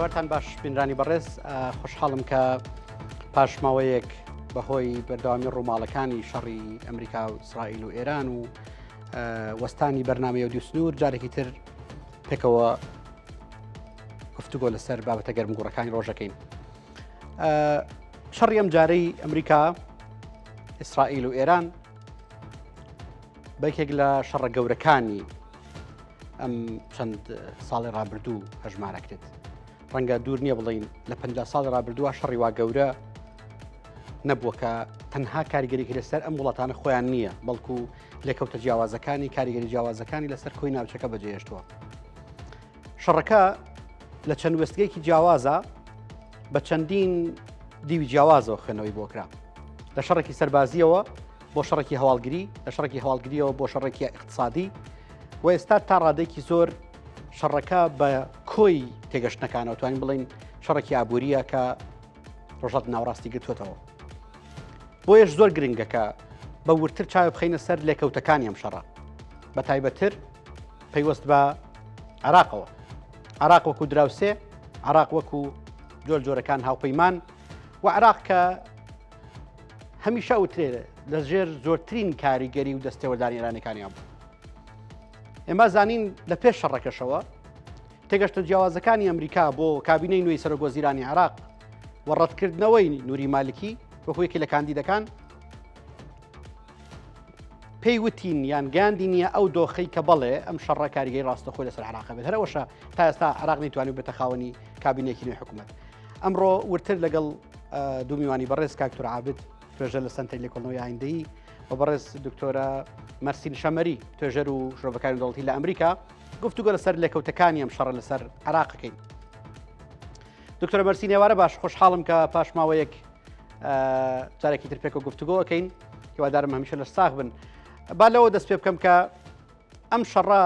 ئێوارتان باش بینرانی بەڕێز خۆشحاڵم کە پاش ماوەیەک بەهۆی بەردەوامی ڕووماڵەکانی شەڕی ئەمریکا و ئیسرائیل و ئێران و وەستانی بەرنامەی و دووسنوور جارێکی تر پێکەوە گفتوگۆ لەسەر بابەتە گەرمگوڕەکانی ڕۆژەکەین. شەڕی ئەم جارەی ئەمریکا ئیسرائیل و ئێران بەیەکێک لە شەڕە گەورەکانی ئەم چەند ساڵی ڕابردوو هەژمارەکرێت ڕەنگە دوور نییە بڵین لە پ ساڵی ڕابردووە شەڕی وا گەورە نەبووە کە تەنها کاریگەریی لەسەر ئەم وڵاتانە خۆیان نییە بەڵکو لێکەوتە جیاوازەکانی کاریگەری جیاوازەکانی لەسەر کۆی ناوچەکە بەجێهێشتووە. شەڕەکە لە چەند وێستگەیەکی جیاوازە بە چەندین دیوی جیاوازەوە خوێندنەوەی بۆ کرا لە شەڕێکی سەربازیەوە بۆ شەڕێکی هەواڵگری لە شەڕێکی هەواڵگریەوە بۆ شەڕێکی اقتصادی و ئێستا تا ڕادێکی زۆر شەڕەکە بە کۆی تێگەشتنەکانەوە توانین بڵین شەڕێکی ئابووریە کە ڕۆژهەڵاتی ناوەڕاستی گرتووەتەوە. بۆیەش زۆر گرنگە کە بە وردتر چاوێ بخەینە سەر لێکەوتەکانی ئەم شەڕە بە تایبەتتر پەیوەست بە عراقەوە عراق وەکو دراوسێ عراق وەکو جۆر جۆرەکان هاوپەیمان و عراق کە هەمیشە وترێ لە ژێر زۆرترین کاریگەری و دەستێوەردانی ئێرانەکانیان بوو ئێمە زانین لە پێش شەڕەکەشەوە تێگەشتە جیاوازەکانی ئەمریکا بۆ کابینەی نوێی سەرۆکوەزیرانی عێراق و ڕەتکردنەوەی نوری مالکی وەکو یەکێک لە کاندیدەکان پێی وتین یان گەیاندی نییە ئەو دۆخەی کە بەڵێ ئەم شەڕە کاریگەی ڕاستەخۆی لەسەر عراق بێت هەرەوەشە تا ئێستا عراق نەیتوانی بێتە خاوەنی کابینێکی نوێی حکوومەت ئەمڕۆ ورتر لەگەڵ دوو میوانی بەڕێز کاک دکتۆر عابد توێژەر لە سەنتەری لێکۆڵنەوەی ئایندەیی و بەڕێز دکتۆرە مەرسین شەمەری توێژەر و شرۆڤەکاری دەوڵەتی لە ئەمریکا گفتوگۆ لەسەر لێکەوتەکانی ئەم شەڕە لەسەر عراقەکەین دکتۆرە مەرسی نێوارە باش خۆشحاڵم کە پاش ماوەیەک جارێکی تر پێکەوە گفتوگۆ ئەەکەین هیوادارم هەمیشە لە ساغ بن با لەوە دەست پێ بکەم کە ئەم شەڕە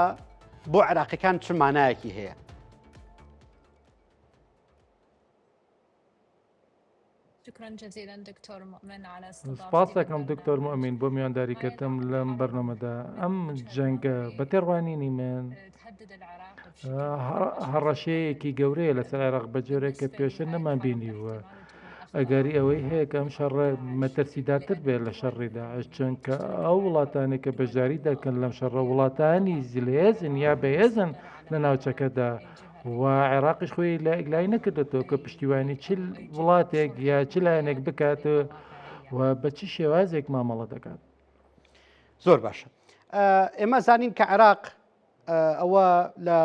بۆ عراقیەکان چ مانایەکی هەیە سپاس دەکەم دکتۆر موئمین بۆ میوانداریکردم لەم بەرنامەدا. ئەم جەنگە بە تێڕوانینی من هەڕەشەیەکی گەورەیە لەسەر عێراق بە جۆرێک کە پێشتر نەمان بینیوە. ئەگەری ئەوەی هەیە کە ئەم شەڕە مەترسیدارتر بێت لە شەڕی داعش چونکە ئەو وڵاتانێک کە بەشداری دەکەن لەم شەڕە وڵاتانی زلهێزن یا بەهێزن لە ناوچەکەدا و عێراقیش خۆی لای نەکردێتەوە کە پشتیوانی چ وڵاتێک یا چ لایەنێک بکات و بە چ شێوازێک مامەڵە دەکات. زۆر باشە ئێمە زانین کە عێراق ئەوە لە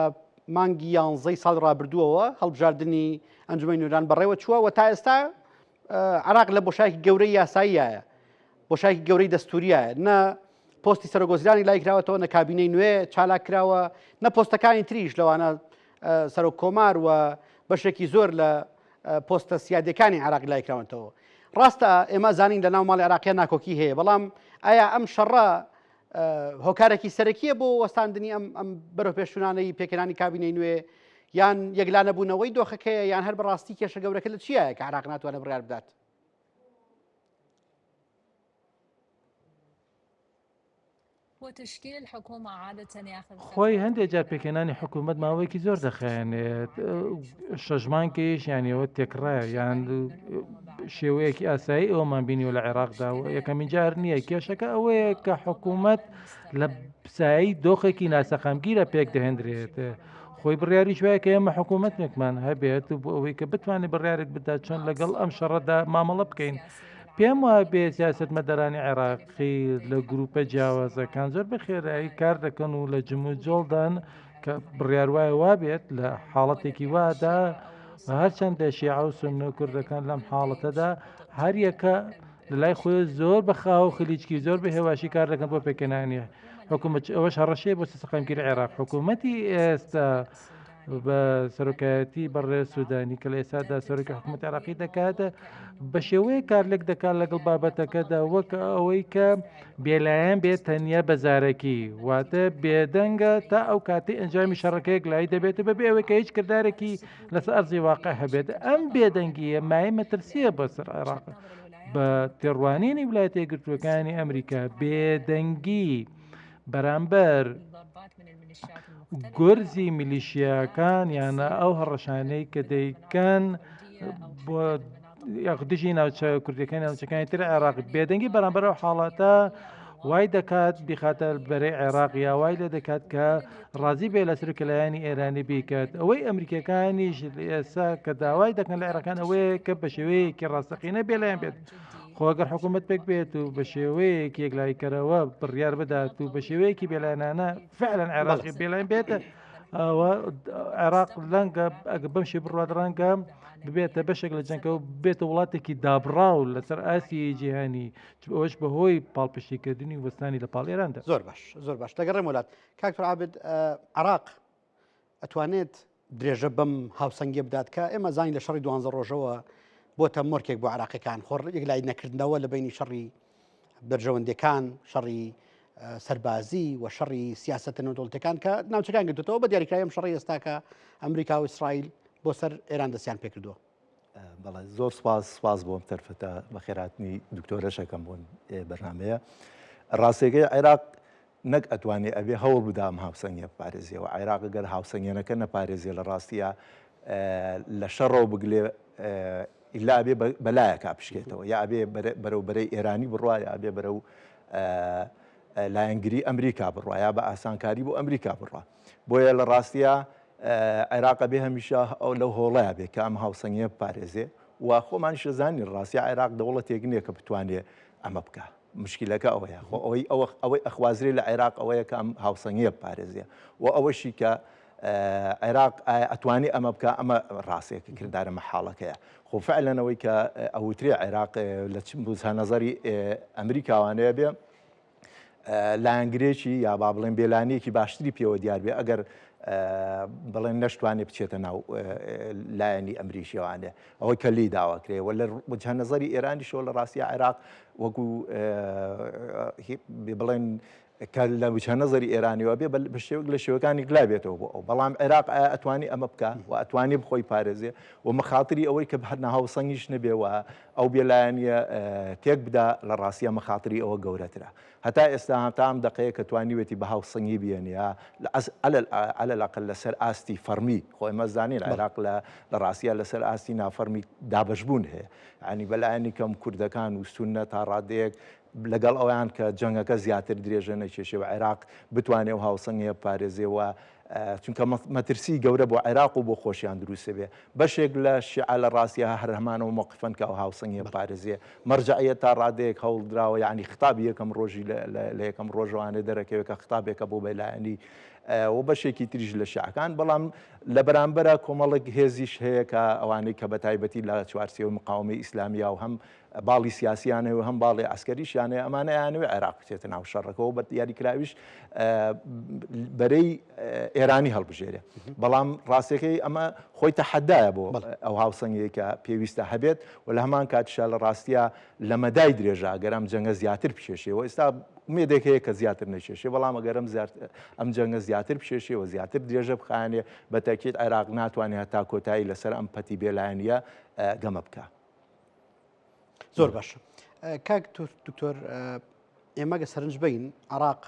مانگی یانزەی ساڵ ڕابردووەوە هەڵبژاردننی ئەنجومی نوێنەران بەڕێوە چووە و تا ئێستا عراق لە بۆشایکی گەورەی یاساییە بۆشایکی گەورەی دەستوریە نە پۆستی سەرۆکوەزیرانی لای کراوەتەوە نە کابینەی نوێ چالاک کراوە نە پۆستەکانی تریش لەوانە سەرۆک کۆمار و بەشێکی زۆر لە پۆستە سیادەکانی عراق لای کراونەتەوە ڕاستە ئێمە زانین لە ناو ماڵی عراقیە ناکۆکی هەیە بەڵام ئایا ئەم شەڕە هۆکارێکی سەرەکیە بۆ وەستاندنی ئەم ئەم بەرەو پێشچوونانەی پێکهێنانی کابینەی نوێ یان یەکلانەبوونەوەی دۆخەکەیە یان هەر بەڕاستی کێشە گەورەکە لە چیایە کە عراق ناتوانێت بڕیار بدات؟ خۆی هەندێک جار پێکهێنانی حکوومەت ماوەیەکی زۆر دەخایەنێت شەش مانگیش یانەوە تێکڕایە یان شێوەیەکی ئاسایی ئەومان بینیوە لە عێراقدا و یەکەمین جار نییە کێشەکە ئەوەیە کە حکوومەت لە سایی دۆخێکی ناسەقامگیرە پێک دەهێنرێت خۆی بڕیاریش وایە کە ئێمە حکوومەتێکمان هەبێت و بۆ ئەوەی کە بتوانێت بڕیارێک بدات چۆن لەگەڵ ئەم شەڕەدا مامەڵە بکەین. پێم وابێ سیاسەتمەدارانی عێراقی لە گروپە جیاوازەکان زۆر بە خێرایی کار دەکەن و لە جموجۆڵدان کە بڕیار وایە وابێت لە حاڵەتێکی وادا هەرچەندە شیعە و سوننە و کوردەکان لەم حاڵەتەدا هەریەکە لە لای خۆی زۆر بە خاو و خلیچکی زۆر بە هێواشی کار دەکەن بۆ پێکهێنانی حکوومەت ئەوەش هەڕەشەیە بۆ سەقامگیری عێراق حکوومەتی ئێستا بە سەرۆکایەتی بەڕێز سوودانی کە لە ئێستادا سەرۆکی حکوومەت عراقی دەکات بە شێوەیە کارلێک دەکات لەگەڵ بابەتەکەدا وەک ئەوەی کە بێلایەن بێت تەنیا بە زارەکی واتە بێدەنگە تا ئەو کاتی ئەنجامی شەڕەکەیەک لای دەبێت بەبێ ئەوەی کە هیچ کردارێکی لەسەر ئەرزی واقع هەبێت ئەم بێدەنگیە مای مەترسیە بەسەر عێراق بە تێڕوانینی ویلایەتە یەکگرتووەکانی ئەمریکا بێدەنگی بەرامبەر. گورزی میلیشیاکان یان ئەو هەڕەشانەی کە دەیکەن بۆ دژی ناوچە کوردەکانی ناوچەکانی تر عێراق بێدەنگی بەرامبەر ئەو حاڵەتە وای دەکات بیخاتە بەرەی عێراق یا وای لێ دەکات کە ڕازی بێ لەسەر کە لایەنی ئێرانی بیکات ئەوەی ئەمریکەکانیش ئێستا کە داوای دەکەن لە عێراقان ئەوەیە کە بە شێوەیەکی ڕاستەقینە بێلایەن بێت خۆگەر حکوومەت پێک بێت و بە شێوەیەکی یەکلاییکەرەوە بڕیار بدات و بە شێوەیەکی بێلایەنانە فعلا عێراقی بێلایەن بێت ئەوە عێراق لەنگە ئەگە بەم شێ بڕات ڕەنگە ببێتە بەشێک لە جەنگە و بێتە وڵاتێکی دابڕاو لەسەر ئاستی جیهانی ئەوش بەهۆی پاڵپشتیکردنی وەستانی لە پاڵ ئێراندا. زۆر باش زۆر باش دەگەڕێم وڵات کاک عابد عراق ئەتوانێت درێژە بەم هاوسەنگیە بدات کە ئێمە زانین لە شەڕی دوانزە ڕۆژەوە بۆتە مۆرکێک بۆ عراقیەکان خۆ یەکلایی نەکردنەوە لە بینی شەڕی بەرژەوەندەکان شەڕی سەربازی و شەڕی سیاستە نێودەوڵەتەکان کە ناوچەکان گرتوتەوە بە دیاریکراوی ئەم شەڕی ئێستاکە ئەمریکا و ئیسرائیل بۆ سەر ئێران دەستیان پێکردووە. بەڵێ زۆر سپاس سپاس بۆم تەرفەتە بەخێراتنی دکتۆرەشەکەم بۆن بەرنمەیە ڕاستەکەی عێراق نەک ئەتوانێ ئەبێ هەوڵ بدا ئەم هاوسەنگیە بپارێزێ و عێراق گەر هاوسەنگیەنەکە نەپارێزێ لە ڕاستیا لە شەڕەوە بگلێ ئیلا ئەبێ بەلایەکا بشکێتەوە یا ئەبێ بەرەو بەرەی ئێرانی بڕوا یا ئەبێ بەرەو لایەنگری ئەمریکا بڕوا یا بە ئاسانکاری بۆ ئەمریکا بڕوا بۆیە لە ڕاستیا عێراق ئەبێ هەمیشە ئەو لەو هۆڵەیە بێ کە ئەم هاوسەنگیە بپارێزێ و خۆمانیش دەزانین ڕاستیا عێراق دەوڵەتێک نییە کە بتوانێ ئەمە بکە مشکیلەکە ئەوەیە خۆ ئەوەی ئەوە ئەوەی ئەخوازرێ لە عێراق ئەوەیە کە ئەم هاوسەنگیە بپارێزێ و ئەوەشی کە عێراق ئەتوانی ئەمە بکە ئەمە ڕاستێک کردارە مەحاڵەکەیە خۆ فعلەن ئەوەی کە ئەوترێ عێراق لە چ نەزەری ئەمریکاوانەیە بێ لایەنگرێکی یا با بڵێن بێلانیەکی باشتری پێوە دیار بێ ئەگەر بڵێن نەشتوانێ بچێتە ناو لایەنی ئەمریکیەوانێ ئەوەی کە لی داواکرێ و لە وجهە نظری ئێرانیشەوە لە ڕاستیە عێراق وەکو بڵێن کە لە وجهە نظری ئێرانیەوە بێ بە شێوەک لە شێوەکانی گلا بێتەوە بۆ ئەو بەڵام عێراق ئایا ئەتوانی ئەمە بکە و ئەتوانی بخۆی پارێزێ و مەخاتری ئەوەی کە هەر ناهاوسەنگیش نەبێ و ئەو بێلایەنیە تێک بدا لە ڕاستیا مەخاتری ئەوە گەورەترە هەتا ئێستا هەتا ئەم دەقەیە کە توانیوێتی بە هاوسەنگی بێنێ علی الاقل لەسەر ئاستی فەڕمی خۆ ئێمە زانین عێراق لە لە ڕاستیا لەسەر ئاستی نافەڕمی دابەشبوون هەیە یانی بەلایەنی کەم کوردەکان و سوننە تا ڕادەیەک لەگەڵ ئەویان کە جەنگەکە زیاتر درێژە نەکێشێ و عێراق بتوانێ و هاوسەنگیە بپارێزێ و چونکە مەترسی گەورە بۆ عێراق و بۆ خۆشیان دروست بێ بەشێک لە شیعە لە ڕاستیا هەر هەمانەوە مەوقفن کە ئەو هاوسەنگیە بپارێزێ مەرجەعیەت تا ڕادەیەک هەوڵ دراوە یعنی خطابی یەکەم ڕۆژی لە یەکەم ڕۆژەوانێ دەرەکەوێت کە خطابێکە بۆ بەلایەنی و بەشێکی تریش لە شیعەکان بەڵام لە بەرامبەرە کۆمەڵێک هێزیش هەیە کە ئەوانەی کە بە تایبەتی لە چوارچێوەی مقاومەی ئیسلامیە و هەم باڵی سیاسیان هەیە و هەم باڵی عەسکەریشیان هەیە، ئەمانە ئەیانەوێت عێراق بچێتە ناو شەڕەکەوە بە دیاریکراویش بەرەی ئێرانی هەڵبژێرێ. بەڵام ڕاستیەکەی ئەمە خۆی تەحەدایە بۆ ئەو هاوسەنگیەی کە پێویستە هەبێت و لە هەمان کاتیشا لە ڕاستیا لە مەدای درێژە ئەگەر ئەم جەنگە زیاتر بکێشێ و ئێستا ئومێدێک هەیە کە زیاتر نەکێشێ بەڵام ئەگەر ئەم جەنگە زیاتر بکێشێ و زیاتر درێژە بخایەنێ بە تەئکید عێراق ناتوانێت هەتا کۆتایی لەسەر ئەم پەتی بێلایەنیە گەمە بکا. زۆر باشە کاک دکتۆر ئێمە گە سەرنج بین عراق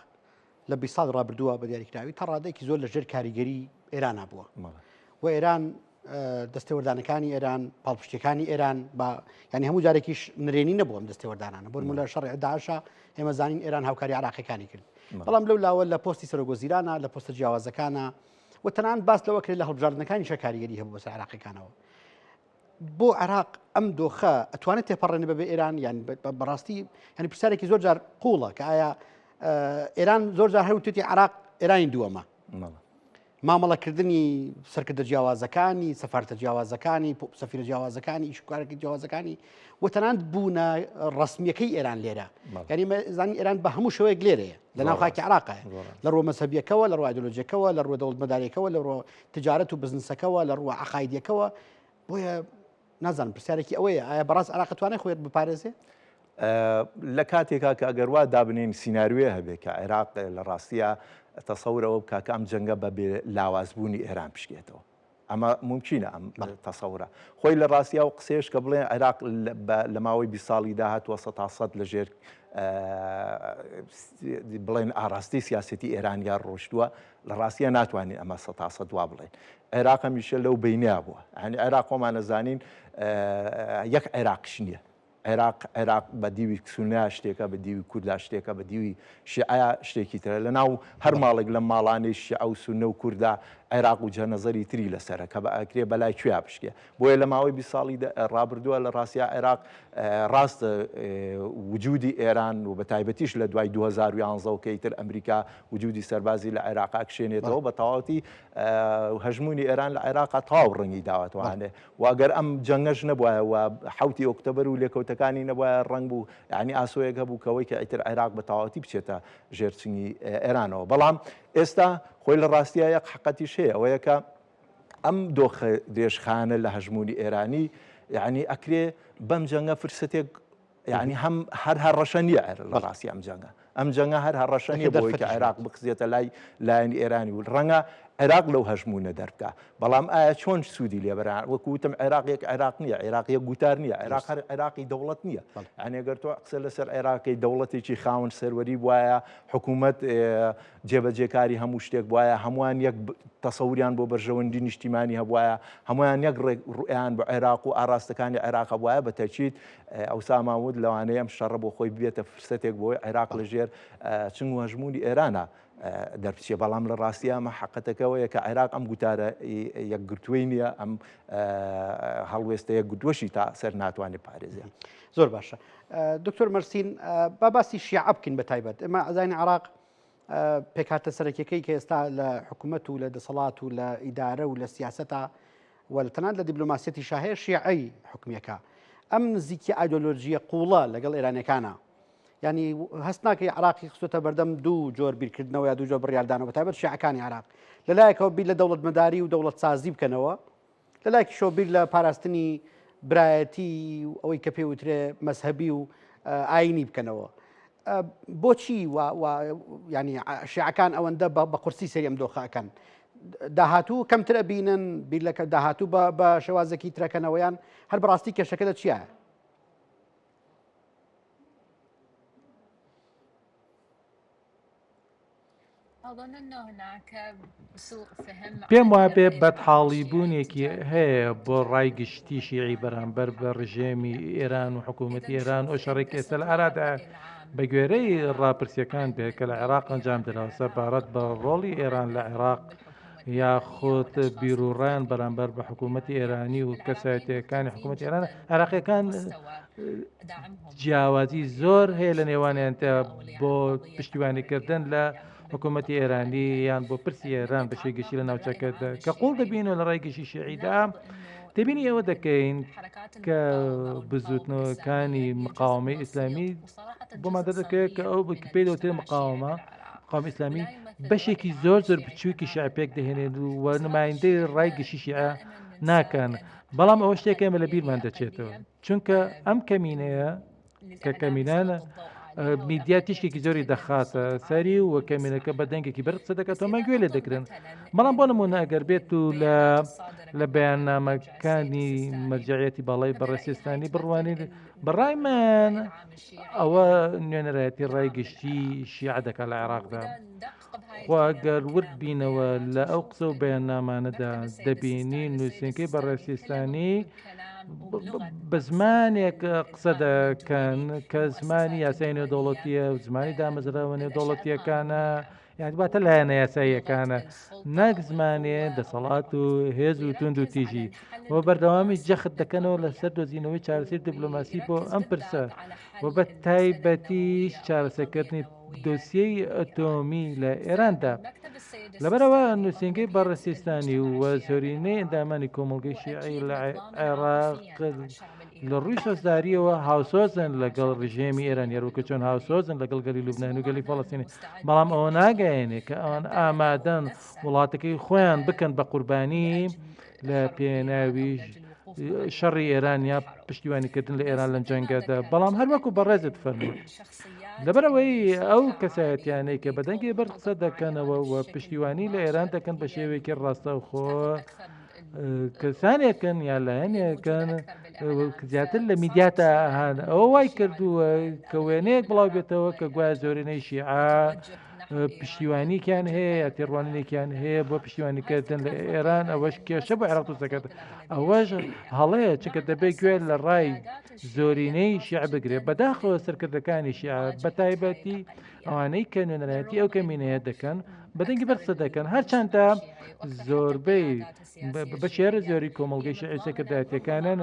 لە 20 ساڵ ڕابردووە بە دیاریکراوی تا ڕادێکی زۆر لە ژێر کاریگەری ئێرانە بووە و ئێران دەستێوەردانەکانی ئێران پاڵپشتەکانی ئێران بە ینی هەموو جارێکیش نرێنی نەبووم دەستێوەردانانە بۆ لە شەڕی داعشە ئێمە زانین ئێران هاوکاری عراقەکانی کرد بەڵام لەو لاوە لە پۆستی سەرۆگۆزیرانە لە پۆستە جیاوازەکانە و تەنان باس لەوە کرد لە هەڵبژاردنەکانی شەکاریگەری هەبوو بەسەر عراقەکانەوە بۆ عێراق ئەم دۆخە ئەتوانێت تێپەڕێنێ بەبێ ئێران یان بەڕاستی هەنی پرسیارێکی زۆر جار قوڵە کە ئایا ئێران زۆر جار هەوتێتی عراق ئێرانی دووەمە مامەڵەکردنی سەرکردە جیاوازەکانی سەفارتە جیاوازەکانی سەفیرە جیاوازەکانی ئیشکارێکی جیاوازەکانی و تەنانەت بوونە ڕسمیەکەی ئێران لێرە یعنی زانی ئێران بە هەموو شێوەیەک لێرەیە لە ناو خاکی عراقە لە ڕووە مەزهەبیەکەوە لە ڕووە ئایدۆلۆژیەکەوە لە ڕووە دەوڵەتمەدارێکەوە لە ڕووە تجارەت و بزنسەکەوە لە ڕووە عقایدیەکەوە بۆیە نازانم پرسیارێکی ئەوەیە ئایا بەڕاست عراق توانای خۆیت بپارێزێ؟ لە کاتێکا کە ئەگەر وا دابنین سیناریۆیە هەبێ کە عێراق لە ڕاستیە تەسەور ئەوە بکا کە ئەم جەنگە بە بێ لاوازبوونی ئێران بشکێتەوە. ئەمە مومکینە ئەم تەسەورە. خۆی لە ڕاستیا و قسەیەش کە بڵێن عێراق لە ماوەی 20 ساڵی داهاتووە سەتا سەد لە ژێر بڵێن ئاراستەی سیاسەتی ئێرانیا ڕۆشتووە لە ڕاستیا ناتوانین ئەمە سەتا سەد وا بڵێن. عێراق هەمیشە لەو بینیا بووە. یانی عێراق خۆمان ئەزانین یەک عێراقیش نییە. عێراق عێراق بە دیوی سوننە شتێکە، بە دیوی کوردا شتێکە، بە دیوی شیعە شتێکی ترە. لە ناو هەر ماڵێک لەم ماڵانەی شیعە و سوننە و کوردا عێراق وجهە نەزەری تری لەسەرە کە بە ئەکرێ بەلای کوێیا بشکێ. بۆیە لە ماوەی 20 ساڵی ڕابردووە لە ڕاستیا عێراق ڕاستە وجودی ئێران و بە تایبەتیش لە دوای 2011 کە ئیتر ئەمریکا وجودی سەربازی لە عێراق ئەکشێنێتەوە بە تەواوەتی هەژموونی ئێران لە عێراقا تەواو ڕەنگی داوەتەوانێ و ئەگەر ئەم جەنگەش نەبوایە و حەوتی ئۆکتۆبەر و لێکەوتەکانی نەبوایە ڕەنگ بوو یانی ئاسۆیەک هەبوو کەوەی کە ئیتر عێراق بە تەواوەتی بچێتە ژێر چنگی ئێرانەوە بەڵام ئێستا خۆی لە ڕاستیە یەک حقەتیش هەیە ئەوەیە کە ئەم دۆخە درێژخانە لە هەژمونی ئێرانی یعنی ئەکرێ بەم جەنگە فرسەتێک یعنی هەم هەر هەڕەشە نییە لە ڕاستی ئەم جەنگە ئەم جەنگە هەر هەڕەشە نییە بۆی کە عێراق بخزێتە لای لایەنی ئێرانی و ڕەنگە عێراق لەو هەژموونە دەربکا بەڵام ئایا چۆن سوودی لێبەران وەکو وتم عێراق یەک عێراق نییە عێراق یەک گوتار نییە عێراق هەر عێراقی دەوڵەت نییە یعنی گەر تۆ قسە لەسەر عێراقی دەوڵەتێکی خاوەن سەروەری بوایە حکوومەت جێبەجێکاری هەموو شتێک بوایە، هەمووان یەک تەسەوریان بۆ بەرژەوەندی نیشتیمانی هەبوایە، هەموویان یەک ڕوئیان بۆ عێراق و ئاراستەکانی عێراق هەبوایە، بە تەئکید ئەوسا مامود لەوانەیە ئەم شەڕە بۆ خۆی ببێتە فرسەتێک بۆی عێراق لە ژێر چنگ و هەژموونی ئێرانە دەربچێ، بەڵام لە ڕاستیا ئەمە حەقەتەکە ئەوەیە کە عێراق ئەم گوتارە یەکگرتووەی نییە، ئەم هەڵوێستە یەکگرتووەشی تا سەر ناتوانێت پارێزێ. زۆر باشە دکتۆر مەرسین با باسی شیعە بکەین بە تایبەت ئێمە ئەزانین عراق پێکهاتە سەرەکیەکەی کە ئێستا لە حکوومەت و لە دەسەڵات و لە ئیدارە و لە سیاسەتا و لە تەنانەت لە دیبلۆماسیەتی شاهەیە شیعەی حکومیەکە ئەم نزیکی ئایدۆلۆژیە قوڵە لەگەڵ ئێرانەکانە ینی هەست ناکەی عراقی خستۆتە بەردەم دوو جۆر بیرکردنەوە یا دوو جۆر بڕیاردانەوە تایبەت شیعەکانی عراق لەلایەکەوە بیر لە دەوڵەتمەداری و دەوڵەتسازی بکەنەوە لە لایەکیشەوە بیر لە پاراستنی برایەتی و ئەوەی کە پێوترێ مەزهەبی و ئاینی بکەنەوە. بۆچی ینی شیعەکان ئەوەندە بە قورسی سەری ئەم دۆخە ئەکەن؟ داهاتوو کەمتر ئەبینن بیر لە داهاتوو بە شێوازێکی ترەکەنەوەیان هەر بەڕاستی کێشەکە لە چییە؟ پێم وابێ بەدحاڵیبوونێکی هەیە بۆ ڕای گشتی شیعی بەرامبەر بە ڕژێمی ئێران و حکوومەتی ئێران ئەو شەڕێک ئێستا لە ئارادا بە گوێرەی ڕاپرسیەکان بێت کە لە عێراق ئەنجام دراوە سەبارەت بە ڕۆڵی ئێران لە عێراق یاخود بیروڕایان بەرامبەر بە حکوومەتی ئێرانی و کەسایەتەکانی حکوومەت ئێران عێراقیەکان جیاوازی زۆر هەیە لە نێوانیاندا بۆ پشتیوانیکردن لە حکوومەتی ئێرانی یان بۆ پرسی ئێران بە شێوەی گشتی لە ناوچەکەدا کە قوڵ دەبین و لە ڕای گشتی شیعیدا تێبینی ئەوە دەکەین کە بزوتنەوەکانی مقاومەی ئیسلامی بۆمان دەردەکەوێت کە ئەو پێی دەوترێت مقاومە قوم ئیسلامی بەشێکی زۆر زۆر بچووکی شیعە پێک دەهێنێت و نمایندەی ڕای گشتی شیعە ناکەن بەڵام ئەوە شتێک ئێمە لە بیرمان دەچێتەوە چونکە ئەم کەمینەیە کە کەمینانە میدیا تیشکێکی زۆری دەخاتە سەری و کەمینەکە بە دەنگێکی بەر قسە دەکات تۆمە گوێ لێ دەگرن بەڵام بۆ نمونە ئەگەر بێت و لە لە بەیاننامەکانی مەرجعیەتی باڵای بەڕێسیستانی بڕوانین بەڕای من ئەوە نوێنەرایەتی ڕای گشتی شیعە دەکات لە عێراقدا خوا گەر ورد بینەوە لە ئەو قسە و بەیاننامانەدا دەبینین نووسینکەی بەڕێسیستانی بە زمانێک قسە دەکەن کە زمانی یاسای نێودەوڵەتیە و زمانی دامەزراوە نێودەوڵەتیەکانە یان واتە لایەنە یاساییەکانە نەک زمانێ دەسەڵات و هێز و توند و تیژی و بەردەوامی جەخت دەکەنەوە لەسەر دۆزینەوەی چارەسەری دیبلۆماسی بۆ ئەم پرسە و بە تایبەتیش چارەسەرکردنی دۆسیەی ئەتۆمی لە ئێراندا. لەبەرئەوە نووسینگەی بەڕێز سیستانی و زۆرینەی ئەندامانی کۆمەڵگەی شیعی لە عێراق لە ڕووی سۆزدارییەوە هاوسۆزن لەگەڵ ڕژێمی ئێران هەروەکو چۆن هاوسۆزن لەگەڵ گەلی لوبنان و گەلی فەڵەستینی بەڵام ئەوە ناگەیەنێ کە ئەوان ئامادەن وڵاتەکەی خۆیان بکەن بە قوربانی لە پێناوی شەڕی ئێران یا پشتیوانیکردن لە ئێران لەم جەنگەدا بەڵام هەروەکو بەڕێزت فەرمووت لەبەرئەوەی ئەو کەسایەتیانەی کە بەدەنگی بەرز قسە دەکەنەوە و پشتیوانی لە ئێران دەکەن بە شێوەیەکی ڕاستەوخۆ. کەسانێکن یا لایەنێکن زیاتر لە میدیاتا هەن ئەوە وای کردووە کە وێنەیەک بڵاو بێتەوە کە گوایە زۆرینەی شیعە پشتیوانیکیان هەیە یا تێڕوانینێکیان هەیە بۆ پشتیوانیکردن لە ئێران ئەوەش کێشە بۆ عێراق دروست دەکات ئەوەش هەڵەیە چونکە دەبێت گوێ لە ڕای زۆرینەی شیعە بگرێت بەداخەوە سەرکردەکانی شیعە بەتایبەتی ئەوانەی کە نوێنەرایەتی ئەو کەمینەیە دەکەن بەدەنگی بەرز قسە دەکەن هەرچەندە زۆربەی بەشێرە زۆری کۆمەڵگەی شیعی سەرکردایەتیەکانن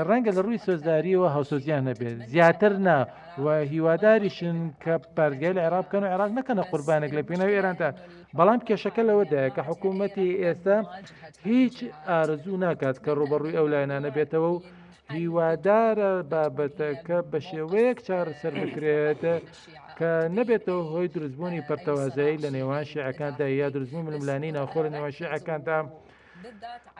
ڕەنگە لە ڕووی سۆزداریەوە هاوسۆزیان هەبێت زیاتر نا و هیواداریشن کە پارێزگاری لە عێراق بکەن و عێراق نەکەنە قوربانێک لە پێناوی ئێراندا بەڵام کێشەکە لەوەدایە کە حکوومەتی ئێستا هیچ ئارەزوو ناکات کە ڕووبەڕووی ئەو لایەنانە بێتەوە و هیوادارە بابەتەکە بە شێوەیەک چارەسەر بکرێت کە نەبێتەوە هۆی دروستبوونی پەرتەوازایی لە نێوان شیعەکاندا یا دروستبوونی ململانێی ناوخۆ لە نێوان شیعەکاندا.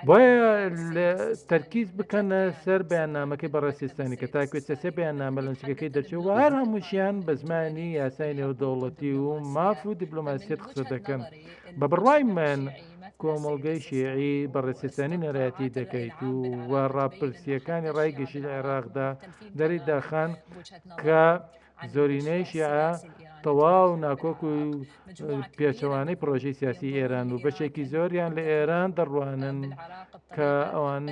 بۆیە تەرکیز بکەنە سەر بەیاننامەکەی بەڕێز سیستانی کە تاکو ئێستا سێ بەیاننامە لە نووسینگەکەی دەرچوو و هەر هەمووشیان بە زمانی یاسای نێودەوڵەتی و ماف و دیپلۆماسیەت قسە دەکەن. بە بڕوای من کۆمەڵگەی شیعی بەڕێز سیستانی نوێنەرایەتی دەکەیت و و ڕاپرسییەکانی ڕای گشتی لە عێراقدا دەری دەخەن کە زۆرینەی شیعە تەواو ناکۆک و پێچەوانەی پرۆژەی سیاسی ئێران و بەشێکی زۆریان لە ئێران دەڕوانن کە ئەوان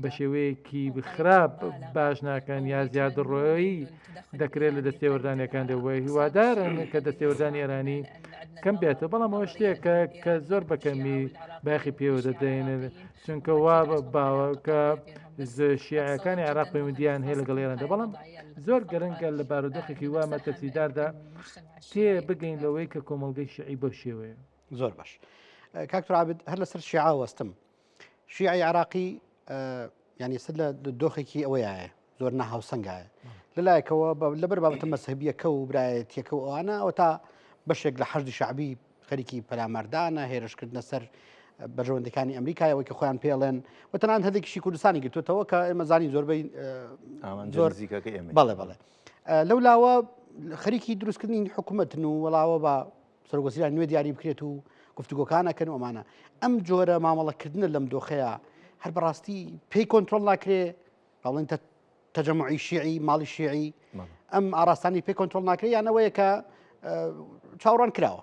بە شێوەیەکی خراپ باش ناکەن یا زیادڕۆیی دەکرێت لە دەستێوەردانەکان دەوە هیوادارن کە دەستێوەردانی ئێرانی کەم بێتەوە بەڵام ئەوە شتێکە کە زۆر بەکەمی باخی پێوە دەدەین چونکە وا باوە کە شیعەکانی عێراق پەیوەندیان هەیە لەگەڵ ئێراندا بەڵام زۆر گرنگە لە بارودۆخێکی وا مەترسیداردا تێ بگەین لەوەی کە کۆمەڵگەی شیعی بەو شێوەیە. زۆر باش کاک عابد هەر لەسەر شیعە وەستم شیعی عراقی یعنی سەر لە دۆخێکی ئەوەیە زۆر ناهاوسەنگایە لەلایەکەوە لەبەر بابەتە مەسهبیەکە و برایەتیەکە و ئەوانە ئەوە تا بەشێک لە حەشدی شعبی خەریکی پەلاماردانە هێرشکردنە سەر بەرژەوەندەکانی ئەمریکای ئەوەی کە خۆیان پێڵێن و تەنان هەندێکیشی کوردستانی گرتوتەوە کە ئێمە زانی زۆربەی زۆر زیکەکە ئێمە بەڵێ بەڵێ لەو لاوە خەریکی دروستکردنی حکوومەتن و وەڵاوە بە سەرۆکوەزیران نوێ دیاری بکرێت و گفتوگۆکانەکەن و ئەمانە ئەم جۆرە مامەڵەکردنە لەم دۆخەیە هەر بەڕاستی پێی کۆنتترۆل ناکرێ بەڵێن تەجەمعی شیعی ماڵی شیعی ئەم ئاراستانی پێ کۆنتترۆل ناکرێت یانەوەیە کە چاوەڕوان کراوە.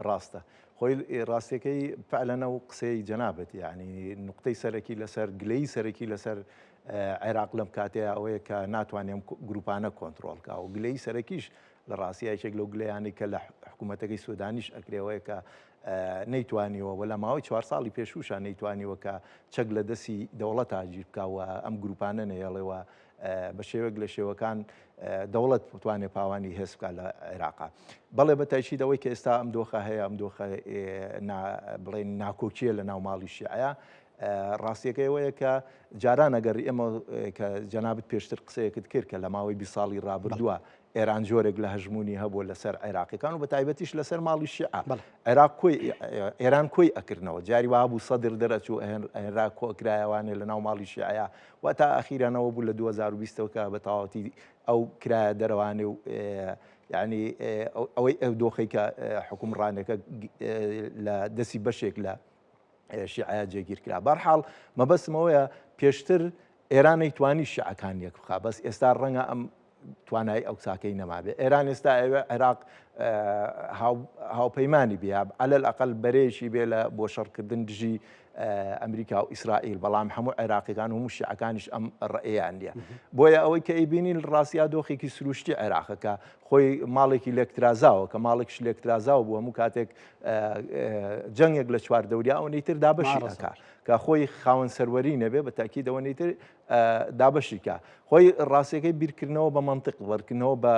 ڕاستە خۆی ڕاستیەکەی فعلەنە و قسەی جەنابەت یعنی نقطەی سەرەکی لەسەر گلەی سەرەکی لەسەر عێراق لەم کاتەیە ئەوەیە کە ناتوانێم گروپانە کۆنتترۆلکە و گلەی سەرەکیش لە ڕاستیا یەکێک لەو گلەیانەی کە لە حکوومەتەکەی سۆدانیش ئەکرێەوەیە کە نەیتوانیوە و لە ماوەی چوار ساڵی پێشووشا نەیتوانیوە کە چەک لە دەستی دەوڵەت گیر بکا و ئەم گروپانە نەیەڵێ و بە شێوەک لە شێوەکان دەوڵەت بتوانێت پاوانی هێز بکات لە عێراقا. بەڵێ بە تاکید ئەوەی کە ئێستا ئەم دۆخە هەیە ئەم دۆخە بڵێن ناکۆکیە لە ناو ماڵی شیعە ڕاستیەکەی ئەوەیە کە جاران ئەگەر ئێمە کە جەنابت پێشتر قسەیەکت کرد کە لە ماوەی 20 ساڵی ڕابردووە ئێران جۆرێک لە هەژموونی هەبووە لەسەر عێراقیەکان و بە تایبەتیش لەسەر ماڵی شیعە. عێراق کۆی ئێران کۆی ئەکردنەوە جاری وا بوو سەدر دەرەچوو ئەهێنرا کۆکرایەوانێ لە ناو ماڵی شیعەیە و تا ئەخیرانەوە بوو لە 2020 کە بە تەواوەتی ئەو کرایە دەرەوانێ و یعنی ئەوەی ئەو دۆخی کە حکومڕانەکە لە دەستی بەشێک لە شیعە جێگیر کرا بەرحاڵ مەبەستم ئەوەیە پێشتر ئێران نەیتوانی شیعەکان یەک بخا بەس ئێستا ڕەنگە ئەم توانای ئەو ساکەی نەمابێ ئێران ئێستا ئەوێ عێراق هاوپەیمانی بێ عەلەل ئەقل بەرەیەکی بێ لە بۆ شەڕکردن دژی ئەمریکا و ئیسرائیل بەڵام هەموو عێراقیەکان و هەموو شیعەکانیش ئەم ڕێیان نییە بۆیە ئەوەی کە ئەیبینین ڕاستیا دۆخێکی سروشتی عێراقەکە خۆی ماڵێکی لێکترازاوە کە ماڵێکش لێکترازاو بوو هەموو کاتێک جەنگێک لە چوار دەوریا ئەوەی تر دابەشی ئەکا کە خۆی خاوەن سەروەری نەبێ بە تاکید ئەوەی تر دابەشی کا خۆی ڕاستیەکەی بیرکردنەوە بە مەنتق وەرکردنەوە بە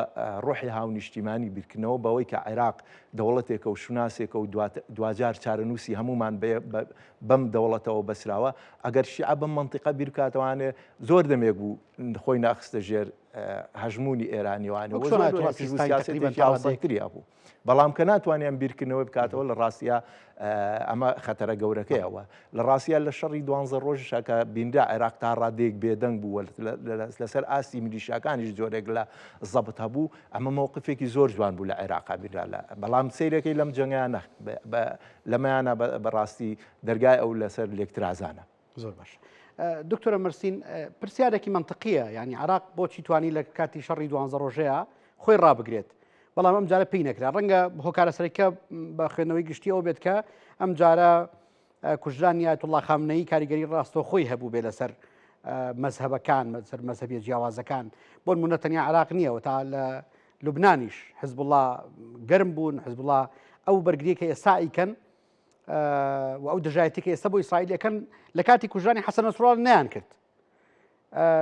ڕۆحی هاونیشتیمانی بیرکردنەوە بەوەی کە عێراق دەوڵەتێکە و شوناسێکە و دواجار چارەنووسی هەمومان بەم دەوڵەتەوە بەسراوە ئەگەر شیعە بەم مەنتیقە بیرکاتەوانێ زۆر دەمێک بوو خۆی ناخستە ژێر هەژموونی ئێرانیوانەوە هاوسەنگتری هەبوو بەڵام کە ناتوانیان بیرکردنەوەی بکاتەوە لە ڕاستیا ئەمە خەتەرە گەورەکەیەوە لە ڕاستیا لە شەڕی دوانزە ڕۆژشا کە بینرا عێراق تا ڕادەیەک بێدەنگ بوو لەسەر ئاستی میلیشیاکانیش جۆرێک لە زەبت هەبوو ئەمە مەوقفێکی زۆر جوان بوو لە عێراقا بینرا لە بەڵام سەیرەکەی لەم جەنگیانە لەمەیانە بەڕاستی دەرگای ئەو لەسەر لێکترازانە. زۆر باش دکتۆرە مەرسین پرسیارێکی منطقیە ینی عراق بۆچی توانی لە کاتی شەڕی دوانزە ڕۆژەیە خۆی ڕابگرێت بەڵام ئەم جارە پێی نەکرا ڕەنگە هۆکارە سەرەکە بە خوێندنەوەی گشتی ئەو بێت کە ئەم جارە کوژرانی ئایەتوڵڵا خامنەیی کاریگەری ڕاستەوخۆی هەبوو بێ لەسەر مەزهەبەکان مەسەر مەزهەبیە جیاوازەکان بۆ نمونە تەنیا عراق نییە و تا لە لوبنانیش حزبوڵا گەرم بوون حزبوڵا ئەو بەرگریە کە ئێستا ئیکەن و ئەو دژایەتی کە ئێستا بۆ ئیسرائیلەکەن لە کاتی کوژرانی حەسەن نەسروڵا نیان کرد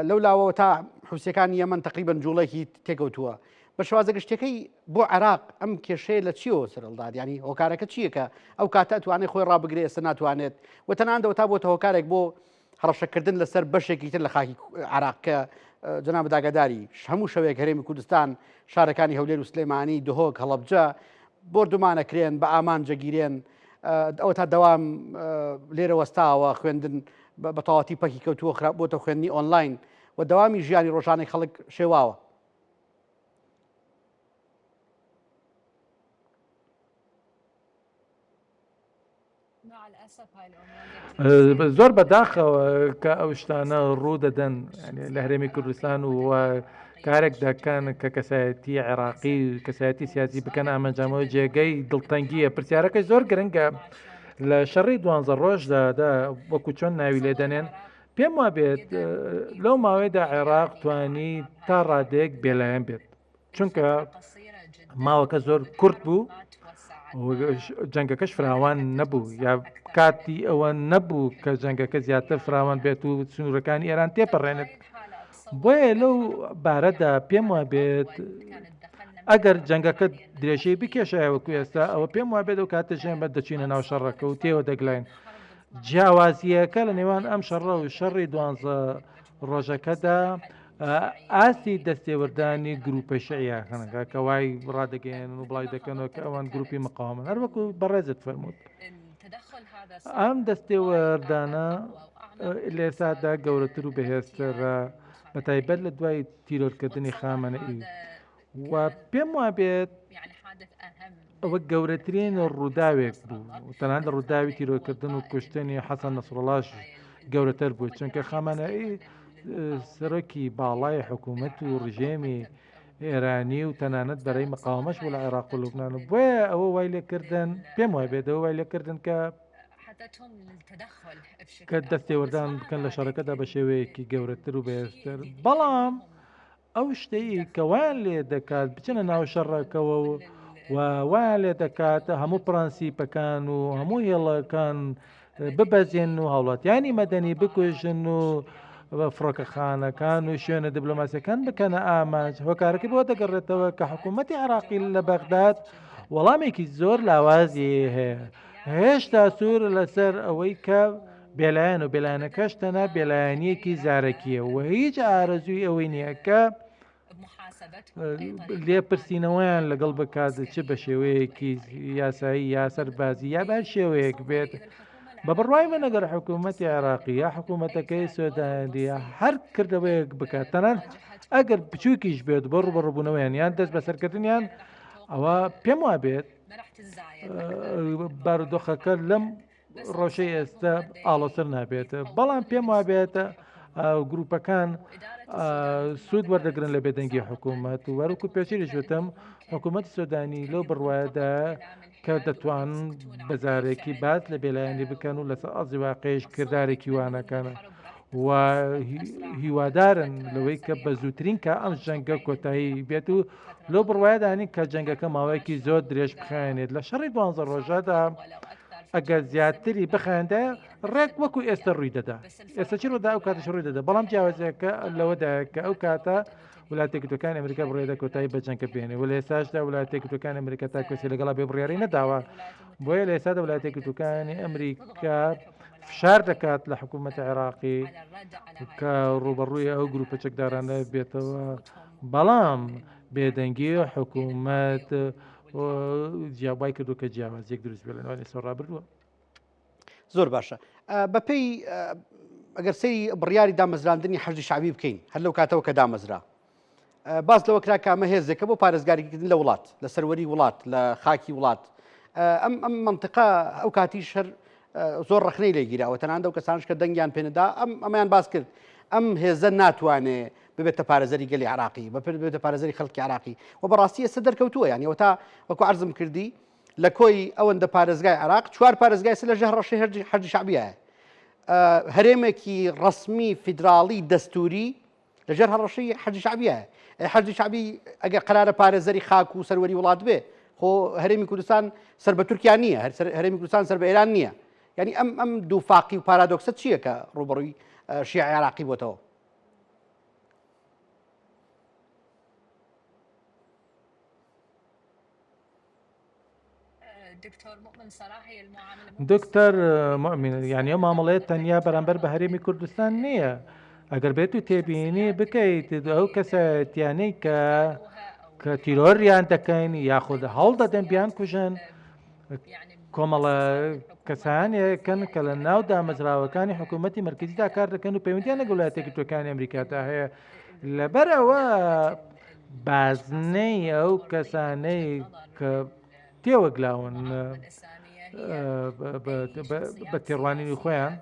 لەو لاوەوە تا حوسیەکانی یەمەن تقریبن جوڵێکی تێکەوتووە بە شێوازە گشتەکەی بۆ عێراق ئەم کێشەیە لە چیەوە سەرڵداد ینی هۆکارەکە چییە کە ئەو کاتە توانێت خۆی ڕابگرێ ئێستا ناتوانێت و تەناندەوە تا بۆتە هۆکارێک بۆ هەڕەشەکردن لەسەر بەشێکی تر لە خاکی عراق کە جەناب داگاداری هەموو شەوێک هەرێمی کوردستان شارەکانی هەولێر و سلێمانی دهۆک هەڵەبجە بۆردومانەکرێن بە ئامانجەگیرێن ئەوە تا دەوام لێرە وەستاوە خوێندن بە تەواتی پەکی کەوتووە خراپ بۆتە خوێندنی ئۆنلاین و دەوامی ژیانی ڕۆژانەی خەڵک شێواوە. زۆر بەداخەوە کە ئەو شتانە ڕوو دەدەن لە هەرێمی کوردستان و کارێک دەکەن کە کەسایەتی عێراقی و کەسایەتی سیاسی بکەن ئامانجامەوە جێگەی دڵتەنگیە پرسیارەکە زۆر گرنگە لە شەڕی دوانزە ڕۆژدا دا وەکو چۆن ناوی لێ دەنێن پێم وابێت لەو ماوەیەدا عێراق توانی تا ڕادەیەک بێلایەن بێت چونکە ماوەکە زۆر کورت بوو جەنگەکەش فراوان نەبوو یا کاتی ئەوە نەبوو کە جەنگەکە زیاتر فراوان بێت و سنوورەکانی ئێران تێپەڕێنێت بۆیە لەو بارەدا پێم وابێت ئەگەر جەنگەکە درێژەی بکێشایە وەکو ئێستا ئەوە پێم وابێت ئەو کاتە ژێن بە دەچینە ناو شەڕەکە و تێوە دەگلاین جیاوازیەکە لە نێوان ئەم شەڕە و شەڕی دوانزە ڕۆژەکەدا ئاستی دەستێوەردانی گروپە شعیاخەنەکە کە وای ڕادەگەیەنن و بڵای دەکەنەوە کە ئەوان گروپی مقاومن هەروەکو بەڕێزت فەرمووت ئەم دەستێوەردانە لە ئێستادا گەورەتر و بەهێزترە بە تایبەت لە دوای تیرۆرکردنی خامەنەئی و پێم وابێت ئەوە گەورەترین ڕووداوێک بوو تەنان لە ڕووداوی تیرۆرکردن و کوشتنی حەسەن نەسڕڵاش گەورەتر بوو چونکە خامەنەئی سەرۆکی باڵای حکوومەت و ڕژێمی ئێرانی و تەنانەت بەرەی مقاومەش بوو لە عێراق و لوبناان و بۆیە ئەوە وای لێکردن پێم وای بێت ئەوە وای لێکردن کە کە دەستێوەردان بکەن لە شەڕەکەدا بە شێوەیەکی گەورەتر و بەهێزتر بەڵام ئەو شتەی کە وایان لێ دەکات بچنە ناو شەڕەکەوە و وایان لێ دەکات هەموو پرەنسیپەکان و هەموو هێڵەکان ببەزێن و هاوڵاتیانی مەدەنی بکوژن و فڕۆکەخانەکان و شوێنە دیبلۆماسیەکان بکەنە ئامانج هۆکارەکە بۆ دەگەڕێتەوە کە حکوومەتی عراقی لە بەغداد وەڵامێکی زۆر لاوازی هەیە هێشتا سوور لەسەر ئەوەی کە بێلایەن و بێلایەنەکەش تەنها بێلایەنیەکی زارەکیە و هیچ ئارەزووی ئەوەی نییە کە لێپرسینەوەیان لەگەڵ بکات چ بە شێوەیەکی یاسایی یا سەربازی یا بەر شێوەیەک بێت بە بڕوای من ئەگەر حکوومەتی عێراقی یا حکوومەتەکەی سۆدانیە هەر کردەوەیەک بکات تەنان ئەگەر بچووکیش بێت بۆ ڕوبەڕبوونەوەیان یان دەست بەسەرکردنیان ئەوە پێم وا بێت بارودۆخەکە لەم ڕەوشەی ئێستا ئاڵۆزتر نابێت بەڵام پێم وابێت گروپەکان سوود وەردەگرن لە بێدەنگی حکوومەت و وەرەکو پێشتریش وتم حکوومەتی سۆدانی لەو بڕوایەدا کە دەتوان بەزارێکی باس لە بێلایەنی بکەن و لەسەر ئەرزی واقعیش کردارێکی وانەکەن و هیوادارن لەوەی کە بە زووترین کە ئەم جەنگە کۆتایی بێت و لەو بڕوایەدانین کە جەنگەکە ماوەیەکی زۆر درێژ بخایەنێت لە شەڕی دوانزە ڕۆژەدا ئەگەر زیاتری بخایەندە ڕێک وەکو ئێستا ڕووی دەدا ئێستا چی ڕوودا ئەو کاتش ڕووی دەدا بەڵام جیاوازیەکە لەوەدا کە ئەو کاتە وڵاتە یەکگرتووەکانی ئەمریکا بڕیاردا کۆتایی بە جەنگە بێنێ و لە ئێستاشدا وڵاتە یەکگرتووەکانی ئەمریکا تا کۆسی لەگەڵا بێ بڕیاری نەداوە بۆیە لە ئێستادا وڵاتە یەکگرتووەکانی ئەمریکا فشار دەکات لە حکوومەتی عێراقی کە ڕووبەڕووی ئەو گروپە چەکدارانە بێتەوە بەڵام بێدەنگی حکوومەت جیاوای کردو کە جیاوازیەک دروست بێت لە نێوان ئێستا ڕابردووە. زۆر باشە بەپێی ئەگەر سەیری بڕیاری دامەزراندنی حەشدی شعبی بکەین هەر لەو کاتەوە کە دامەزرا باس لەوە کرا کە ئەمە هێزێکە بۆ پارێزگاریکردن لە وڵات لە سەروەری وڵات لە خاکی وڵات ئەم ئەم منطقە ئەو کاتیش هەر. زۆر ڕەخنەی لێ گیراوە تەنانەت ئەو کەسانش کە دەنگیان پێنەدا ئەم ئەمەیان باس کرد ئەم هێزە ناتوانێ ببێتە پارێزەری گەلی عراقی بە ببێتە پارێزەری خەڵکی عراقی و بەڕاستی ئێستا دەرکەوتووە یانی ئەوە وەکو عەرزم کردی لە کۆی ئەوەندە پارێزگای عراق چوار پارێزگای سە لە ژێر ڕەشەی حەشدی شەعبیایە هەرێمێکی ڕەسمی فیدراڵی دەستوری لەژێر هەڕەشەی حەشدی شەعبیایە. ئەی حەشدی شەعبی ئەگەر قەرارە پارێزەری خاک و سەروەری وڵات بێ خۆ هەرێمی کوردستان سەر بە تورکیا نییە هەر هەرێمی کوردستان سەر بە ئێران نییە یعنی ئەم ئەم دوو فاقی و پارادۆکسە چییە کە ڕوبەڕووی شیعی عێراقی بۆتەوە؟ دکتۆر موئمین یعنی ئەو مامەڵەیە تەنیا بەرامبەر بە هەرێمی کوردستان نییە ئەگەر بێت و تێبینی بکەیت ئەو کەسایەتیانەی کە کە تیرۆریان دەکەین یاخود هەوڵ دەدەن بیان کوژن کۆمەڵە کەسانێکن کە لە ناو دامەزراوەکانی حکوومەتی مرکزیدا کار دەکەن و پەیوەندیان لەگەڵ وڵاتە یەکگرتووەکانی ئەمریکادا هەیە لەبەر ئەوە بازنەی ئەو کەسانەی کە تێوەگلاون بە تێڕوانینی خۆیان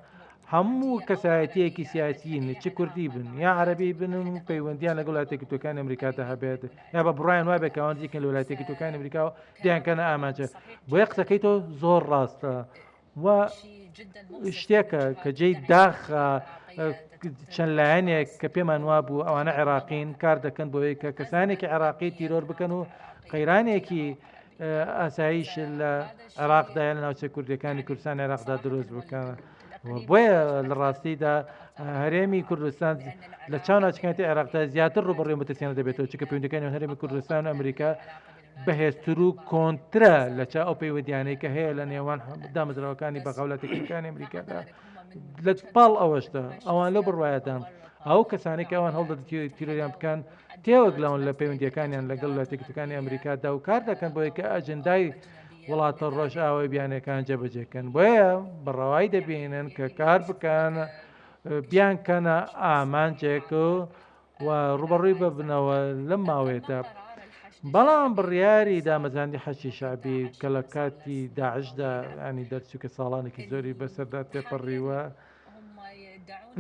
هەموو کەسایەتیەکی سیاسیین چ کوردی بن یا عەربی بن و پەیوەندیان لەگەڵ وڵاتە یەکگرتووەکانی ئەمریکادا هەبێت یا بە بڕایان وابێت کە ئەوان نزیکن لە وڵاتە یەکگرتووەکانی ئەمریکا و دەیانکەنە ئامانجە بۆیە قسەکەی تۆ زۆر ڕاستە و شتێکە کە جێی داخە چەند لایەنێک کە پێمان وابوو ئەوانە عێراقین کار دەکەن بۆ کە کەسانێکی عێراقی تیرۆر بکەن و قەیرانێکی ئاسایش لە عێراقدا لە ناوچە کوردەکانی کوردستان عێراقدا دروست بکەن. بۆیە لە ڕاستیدا هەرێمی کوردستان لە چاو ناوچەکانی عێراقدا زیاتر ڕوبڕی مەترسیانە دەبێتەوە چونکە پەیوەندەکانی هەرێمی کوردستان و ئەمریکا بەهێزتر و کۆنترە لە چا ئەو پەیوەندیانەی کە هەیە لە نێوان دامەزراوەکانی بەغاولاتەکانی ئەمریکادا لە پاڵ ئەوەشدا ئەوان لەو بڕوایەدان ئەو کەسانی کە ئەوان هەڵدە تیرۆریان بکەن تێوەگلاون لە پەیوەندیەکانیان لەگەڵ لە تێکتەکانی ئەمریکادا و کار دەکەن بۆیە کە ئەجندای وڵاتە ڕۆژئاوای بیانەکان جێبەجێکەن بۆیە بەڕەوای دەبینن کە کار بکەن بیانکەنە ئامانجێک و و ڕوبەڕووی ببنەوە لەم ماوەیەدا. بەڵام بڕیاری دامەزراندنی حەشدی شەعبی کە لە کاتی داعشدا ینی دەرچوو کە ساڵانێکی زۆری بەسەردا تێپەڕیوە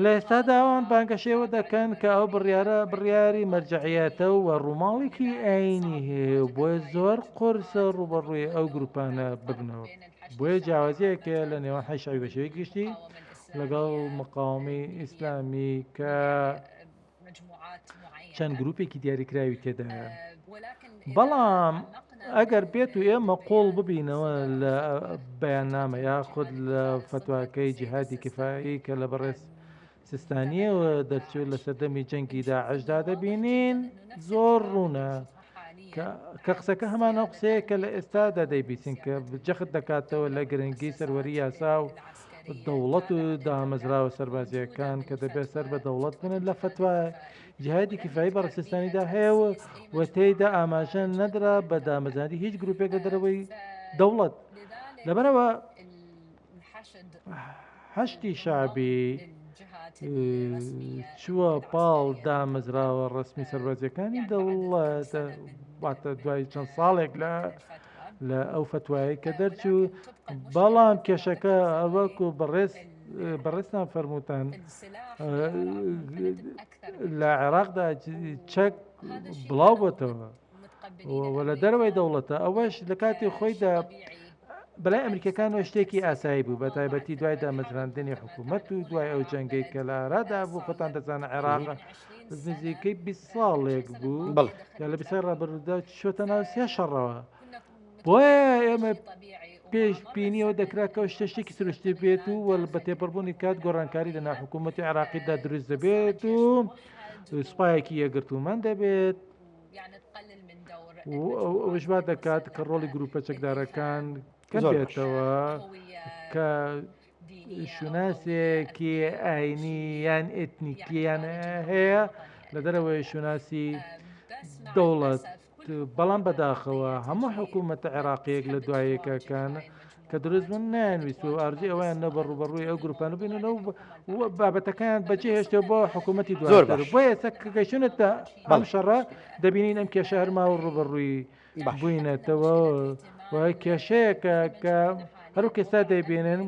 لە ئێستادا ئەوان بانگەشەوە دەکەن کە ئەو بڕیارە بڕیاری مەرجعیەتە و ڕووماڵێکی ئاینی هەیە و بۆیە زۆر قورسە ڕوبەڕووی ئەو گروپانە ببنەوە بۆیە جیاوازیەک هەیە لە نێوان حەشدی شەعبی بە شێوەی گشتی لەگەڵ مقاومی ئیسلامی کە چەند گروپێکی دیاریکراوی تێدایە بەڵام ئەگەر بێت و ئێمە قۆڵ ببینەوە لە بەیاننامە یاخود لە فتواکەی جیهادی کفایی کە لە بەڕێز سیستانیەوە دەرچوو لە سەردەمی جەنگی داعشدا دەبینین زۆر ڕوونە کە قسەکە هەمان ئەو قسەیە کە لە ئێستادا دەیبیسین کە جەخت دەکاتەوە لە گرنگی سەروەری یاسا و دەوڵەت و دامەزراوە سەربازییەکان کە دەبێت سەر بە دەوڵەت بن لە فەتوای جیهادی کیفایی بە ڕسیستانیدا هەیە و و تێیدا ئاماژە نەدرا بە دامەزراندنی هیچ گروپێک لە دەرەوەی دەوڵەت لەبەرەوە حەشدی شەعبی چووە پاڵ دامەزراوە ڕەسمی سەربازیەکانی دەوڵەت واتە دوای چەند ساڵێک لە لە ئەو فتوایە کە دەرچوو بەڵام کێشەکە وەکو بەڕێز بەڕێزتان فەرمووتان لە عێراقدا چەک بڵاو بۆتەوە و لە دەرەوەی دەوڵەتە ئەوەش لە کاتی خۆیدا بەلای ئەمریکەکانەوە شتێکی ئاسایی بوو بە تایبەتی دوای دامەزراندنی حکوومەت و دوای ئەو جەنگەی کە لە ئارادا بوو خۆتان دەزانە عێراق نزیکەی 20 ساڵێک بوو یا لە 20 ساڵی ڕابردوودا چۆتە ناو سێ شەڕەوە بۆیە ئێمە پێش بینیەوە دەکرا کە شتە شتێکی سروشتی بێت و وەل بە تێپەڕبوونی کات گۆڕانکاری لە ناو حکوومەتی عێراقیدا دروست دەبێت و سوپایەکی یەکگرتوومان دەبێت ئەوەش وا دەکات کە ڕۆڵی گروپە چەکدارەکان کەم بێتەوە کە شوناسێکی ئاینی یان ئێتنیکیان هەیە لە دەرەوەی شوناسی دەوڵەت بەڵام بەداخەوە هەموو حکوومەتە عێراقیەک لە دوایەکەکان کە دروست بوون نایانویست و ئارزوی ئەوەیان نەبوو ڕووبەڕووی ئەو گروپانە بینەوە و بابەتەکەیان بەجێ هێشتەوە بۆ حکوومەتی زۆر دواتر باش. بۆیە ئێستا کە گەیشتوونەتە ئەم شەڕە دەبینین ئەم کێشە هەرما و ڕووبەڕووی باش. بووینەتەوە و کێشەیەکە کە هەروەک ئێستا دەیبینن.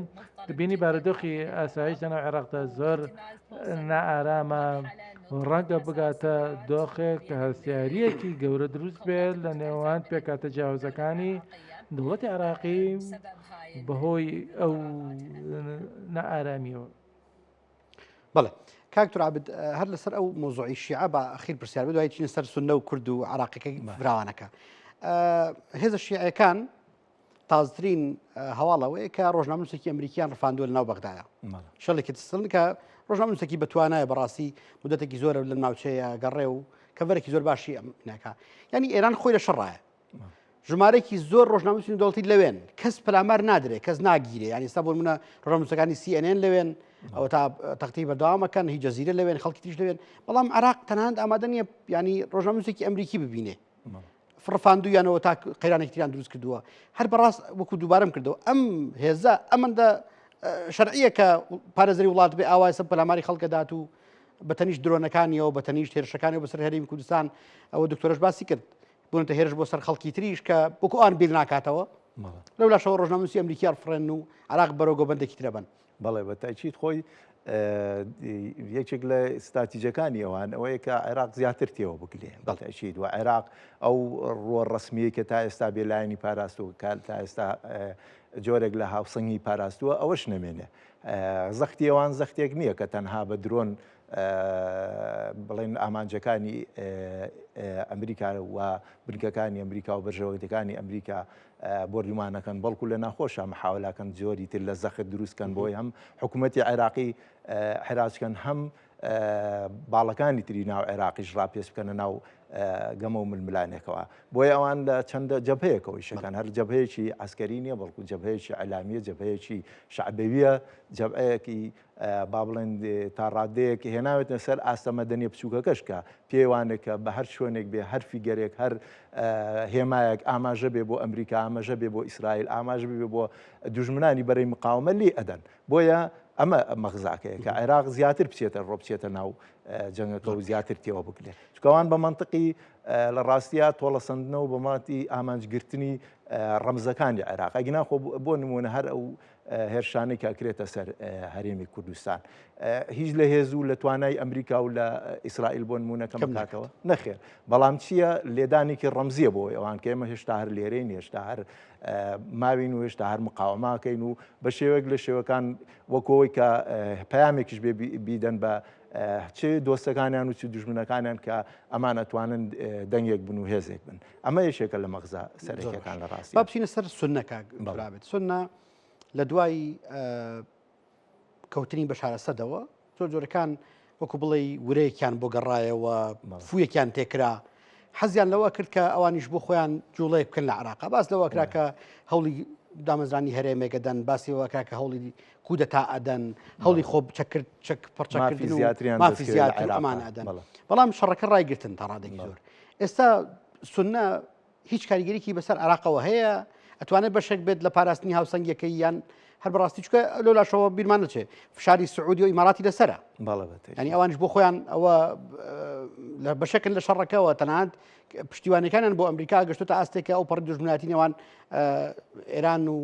بینی بارودۆخی ئاسایش لەناو عێراقدا زۆر نائارامە و ڕەنگە بگاتە دۆخێک کە هەستیارییەکی گەورە دروست بێت لە نێوان پێکهاتە جیاوازەکانی دەوڵەتی عێراقی بەهۆی ئەو نائارامیەوە. بەڵێ کاک تورعبد هەر لەسەر ئەو مۆزوعی شیعە بە ئەخیر پرسیار بێ دوای چینە سەر سوننە و کورد و عراقەکەی فراوانەکە هێزە شیعەکان تازترین هەواڵ ئەوەیە کە ڕۆژنامەنووسێکی ئەمریکیان ڕفاندووە لەناو بەغدایە شەڵێکی تسڵ کە ڕۆژنامەنووسێکی بەتوانایە بەڕاستی مدەتێکی زۆرە لە ناوچەیە گەڕێ و کەڤەرێکی زۆر باشی ئەم ناکە یعنی ئێران خۆی لە شەڕایە ژمارەێکی زۆر ڕۆژنامەنووسی دەوڵەتی لەوێن کەس پەلامار نادرێ کەس ناگیرێ یعنی ستا بۆ منە ڕۆژنامەنووسەکانی CNN لەوێن ئەوە تا تەختی بەردەوامەکەن هی جەزیرە لەوێن خەڵکی تریش لەوێن بەڵام عراق تەنانەت ئامادە نییە ینی ڕۆژنامەنووسێکی ئەمریکی ببینێ فڕفاندویانەوە تا قەیرانێکی تریان دروست کردووە هەر بەڕاست وەکو دووبارەم کردەوە ئەم هێزە ئەمەندە شەرعیە کە پارێزەری وڵات بێ ئاوای سە پەلاماری خەڵکەدات و بە تەنیشت درۆنەکانیەوە بە تەنیشت هێرشەکانی بەسەر هەرێمی کوردستان ئەوە دکتۆرش باسی کرد بوونەتە هێرش بۆ سەر خەڵکی تریش کە وەکو ئان بیر ناکاتەوە لەو لاشەوە ڕۆژنامەنووسی ئەمریکیار فڕێن و عراق بەرەو گۆبەندێکی ترەبن بەڵێ بە تاکید خۆی یەکێک لە ستراتیجەکانی ئەوان ئەوەیە کە عێراق زیاتر تێوە بگلێ بەتەچیت و عێراق ئەو ڕۆ ڕسمیەی کە تا ئێستا بێلایەنی پاراستوە کە تا ئێستا جۆرێک لە هاوسەنگی پاراستووە ئەوەش نەمێنێ زەختی ئەوان زەختێک نییە کە تەنها بە درۆن بڵێن ئامانجەکانی ئەمریکا و بنکەکانی ئەمریکا و بەرژەوەندەکانی ئەمریکا بۆردومانەکەن بەڵکو لە ناخۆشە محاولاکەن جۆری تر لە زەخت دروستکەن بۆی هەم حکوومەتی عێراقی حراجکەن هەم باڵەکانی تری ناو عێراقیش ڕاپێچ بکەنە ناو گەمە و ململانێکەوە بۆیە ئەوان لە چەندە جەبهەیەکەوەی شەکان هەر جەبهەیەکی عسکەری نییە بەڵکو جەبهەیەکی ئەلامیە جەبهەیەکی شعبەویە جەبهەیەکی با بڵێن تا ڕادەیەک هێناوێتە سەر ئاستە مەدەنیە بچووکەکەش کە پێوانێ کە بە هەر شوێنێک بێ هەر فیگەرێک هەر هێمایەک ئاماژە بێ بۆ ئەمریکا ئاماژە بێ بۆ ئیسرائیل ئاماژە بێ بۆ دوژمنانی بەرەی مقاومە لێ ئەدەن بۆیە ئەمە مەغزاکەیە کە عێراق زیاتر بچێتە ڕۆ بچێتە ناو جەنگەکە و زیاتر تێوە بگلێ چکەوان بە منطقی لە ڕاستە تۆڵەسەندنەوە بە ماتی ئامانجگرتنی ڕەمزەکانی عێراق ئەگینا خۆ بۆ نمونە هەر ئەو هێرشانەی کە ئەکرێتە سەر هەرێمی کوردستان هیچ لە هێز و لە توانای ئەمریکا و لە ئیسرائیل بۆ نمونە کەم بکاتەوە نەخێر بەڵام چییە لێدانێکی ڕەمزیە بۆ ئەوان کە ئێمە هێشتا هەر لێرەین هێشتا هەر ماوین و هێشتا هەر مقاوماکەین و بە شێوەیەک لە شێوەکان وەکەوەی کە پەیامێکیش بێ بیدەن بە چ دۆستەکانیان و چ دوژمنەکانیان کە ئەمان ئەتوانن دەنگێک بن و هێزێک بن ئەمە یەکێکە لە مەغزا سەرەکیەکان لە ڕاستی. با بچینە سەر سوننە کاک تورابێت. سوننە لە دوای کەوتنی بەشار ئەسەدەوە زۆر جۆرەکان وەکو بڵێ ورەیەکیان بۆ گەڕایەوە فویەکیان تێکرا حەزیان لەوە کرد کە ئەوانیش بۆ خۆیان جوڵەیەک بکەن لە عراقا باس لەوە کرا کە هەوڵی دامەزرانی هەرێمێکە دەن باسی وەکە کە هەوڵی کودەتا ئەدەن هەوڵی خۆ چەکرد چەک پڕچەکردن و مافی زیاتر ئەمان ئەدەن بەڵام شەڕەکە ڕایگرتن تا ڕادێکی زۆر ئێستا سنە هیچ کاریگەریکی بەسەر عراقەوە هەیە ئەتوانێت بەشێک بێت لە پاراستنی هاوسەنگیەکەی یان هەر بەڕاستی چکە لۆ لاشەوە بیرمان نەچێ فشاری سعودی و ئیماراتی لەسرە ینی ئەوانش بۆ خۆیان ئەوە لە بەشەکن لە شەڕەکەەوە تەنانەت پشتیوانەکانیان بۆ ئەمریکا گەشتوتە ئاستێکە ئەو پەڕی دژمناتی نێوان ئێران و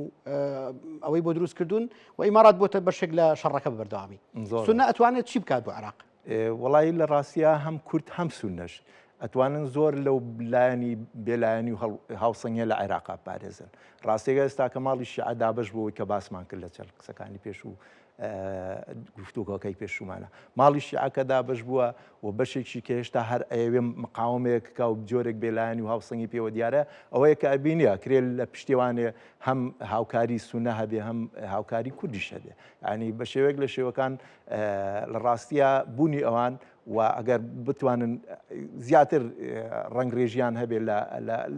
ئەوەی بۆ دروست کردوون و ئیمارات بۆتە بەشێک لە شەڕەکە بەردەوامی سنە ئەتوانێت چی بکات بۆ عراق وەڵایی لە ڕاستیا هەم کورد هەم سوننەش ئەتوانن زۆر لەو لایەنی بێلایەنی و هاوسەنگیە لە عێراقا پارێزن. ڕاستیەکە ئێستا کە ماڵی شیعە دابەش بۆی کە باسمان کرد لە چەند قسەکانی پێش و گفتوگۆکەی پێشومانە ماڵی شیعە کە دابەش بووە و بەشێکی کە هێشتا هەر ئەیەوێ مقاومەیەک کا و جۆرێک بێلایەنی و هاوسەنگی پێوە دیارە ئەوەیە کە ئەبینی ئەکرێ لە پشتیوانێ هەم هاوکاری سونە هەبێ هەم هاوکاری کوردیش هەبێ ینی بە شێوەیەک لە شێوەکان لە ڕاستیا بوونی ئەوان و ئەگەر بتوانن زیاتر ڕەنگرێژیان هەبێت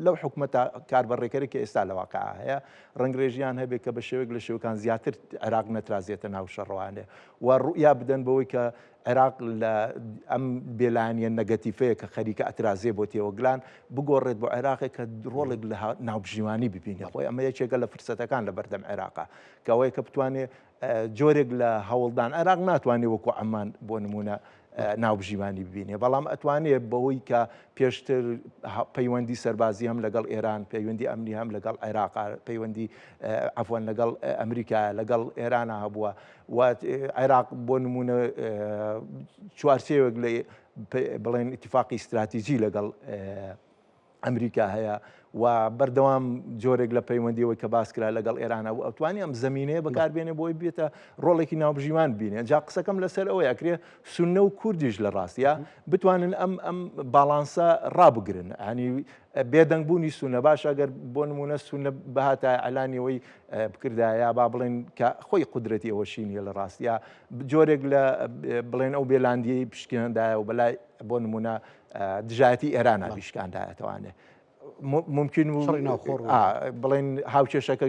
لەو حکومەتە کاربەڕێکەری کە ئێستا لە واقع هەیە ڕەنگرێژیان هەبێت کە بە شێوەیەک لە شێوەکان زیاتر عێراق نەترازێتە ناو شەڕوانێ و ڕوئیا بدەن بەوەی کە عێراق لە ئەم بێلایەنیە نەگەتیفەیە کە خەریکە ئەترازێ بۆ تێوەگلان بگۆڕێت بۆ عێراقێک کە ڕۆڵێک لە ناوبژیوانی ببینێ خۆی ئەمە یەکێکە لە فرسەتەکان لە بەردەم عێراقا کە ئەوەیە کە بتوانێ جۆرێک لە هەوڵدان عێراق ناتوانێت وەکو عەمان بۆ نمونە. ناوبژیوانی ببینێ بەڵام ئەتوانێ بەوەی کە پێشتر پەیوەندی سەربازی هەم لەگەڵ ئێران پەیوەندی ئەمنی هەم لەگەڵ عێراق پەیوەندی عەفوەن لەگەڵ ئەمریکا لەگەڵ ئێرانە هەبووە و عێراق بۆ نمونە چوارچێوێک لە بڵێن ئیتفاقی استراتیژی لەگەڵ ئەمریکا هەیە و بەردەوام جۆرێک لە پەیوەندیەوەی کە باس کرا لەگەڵ ئێرانە و ئەتوانی ئەم زمینەیە بەکاربێنێ بۆی بێتە ڕۆڵێکی ناوبژیوان بینێ جا قسەکەم لەسەر ئەوەیە ئەکرێ سوننە و کوردیش لە ڕاستە بتوانن ئەم ئەم باڵانسە ڕابگرن ینی بێدەنگ بوونی سونە باش ئەگەر بۆ نمونە سونە بهاتە ئەلانیەوەی بکردایە با بڵێن کە خۆی قودرەتی ئەوەشی نیە لە ڕاستە جۆرێک لە بڵێن ئەو بێلاندیەی پشکێندایە و بەلای بۆ نمونە دژایەتی ئێرانە بیشکاندایەتەوانێ ممکن بڵێن هاوکێشەکە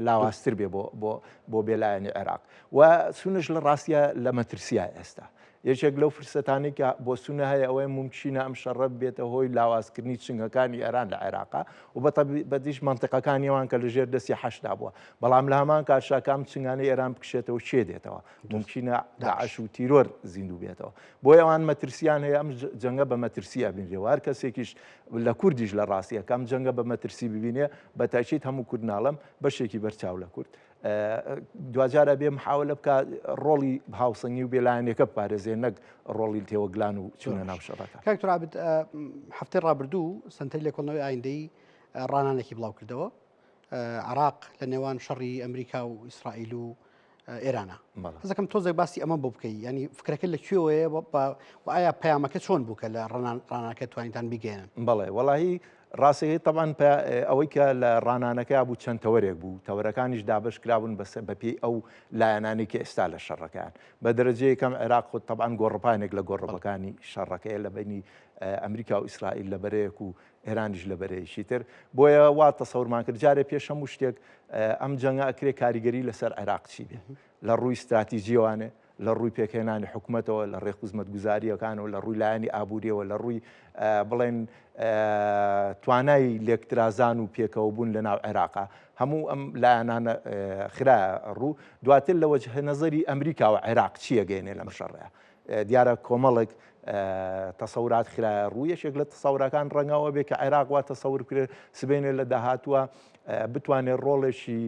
لاوازتر بێ بۆ بۆ بۆ بێلایەنی عێراق و سونش لە ڕاستە لە مەترسیا ئێستا یەکێک لەو فرسەتانی کە بۆ سونە هەیە ئەوەیە ممکنە ئەم شەڕە بێتە هۆی لاوازکردنی چنگەکانی ئێران لە عێراقا و بە تایبەتیش مەنتیقەکانی ئەوان کە لەژێر دەستی حەشدا بووە بەڵام لە هەمان کاتشا کە ئەم چنگانەی ئێران بکشێتەوە کێ دێتەوە ممکنە داعش و تیرۆر زیندوو بێتەوە بۆیە ئەوان مەترسیان هەیە ئەم جەنگە بە مەترسی ئەبینرێ و هەر کەسێکیش لە کوردیش لە ڕاستیە کە ئەم جەنگە بە مەترسی ببینێ بە تاکید هەموو کورد ناڵم بەشێکی بەرچاو لە کورد دواجار ئەبێ محاولە بکا ڕۆڵی هاوسەنگی و بێلایەنەکە بپارێزێ نەک ڕۆڵی تێوەگلان و چوونە ناو شەڕەکە. کاک دکتۆر عابد هەفتەی ڕابردوو سەنتەری لێکۆڵنەوەی ئایندەی ڕانانێکی بڵاو کردەوە عراق لە نێوان شەڕی ئەمریکا و ئیسرائیل و ئێرانە حەزەکەم تۆزێک باسی ئەمە بۆ بکەی ینی فکرەکە لە کوێوەیە و ئایا پەیامەکە چۆن بوو کە لە ڕانانەکە توانیتان بیگەێنن بەڵێ وەڵاهی ڕاستەکەی تەبعەن ئەوەی کە لە ڕانانەکەیا بوو چەند تەوەرێک بوو، تەوەرەکانیش دابەش کرابوون بەسە بەپێی ئەو لایەنانەی کە ئێستا لە شەڕەکەیان. بە دەرەجە یەکەم عێراق خۆ تەبعەن گۆڕەپانێک لە گۆڕەپەکانی شەڕەکەیە لە بەینی ئەمریکا و ئیسرائیل لە بەرەیەک و ئێرانیش لە بەرەیەکی تر. بۆیە وا تەسەورمان کرد جارێ پێش هەموو شتێک ئەم جەنگە ئەکرێ کاریگەری لەسەر عێراق چی بێ لە ڕووی ستراتیجیەوانێ لە ڕووی پێکهێنانی حکومەتەوە، لە ڕێی خزمەتگوزارییەکانەوە، لە ڕووی لایەنی ئابوورییەوە، لە ڕووی بڵێن توانای لێکترازان و پێکەوەبوون لە ناو عێراقا، هەموو ئەم لایەنانە خرایە ڕوو. دواتر لە وەجهە نەزەری ئەمریکاوە عێراق چی ئەگەیەنێ لەم شەڕەیا؟ دیارە کۆمەڵێک تەسەورات خرایە ڕوو، یەکێک لە تەسەورەکان ڕەنگە ئەوە بێ کە عێراق وا تەسەور بکرێت سبەینێ لە داهاتووە بتوانێت ڕۆڵێکی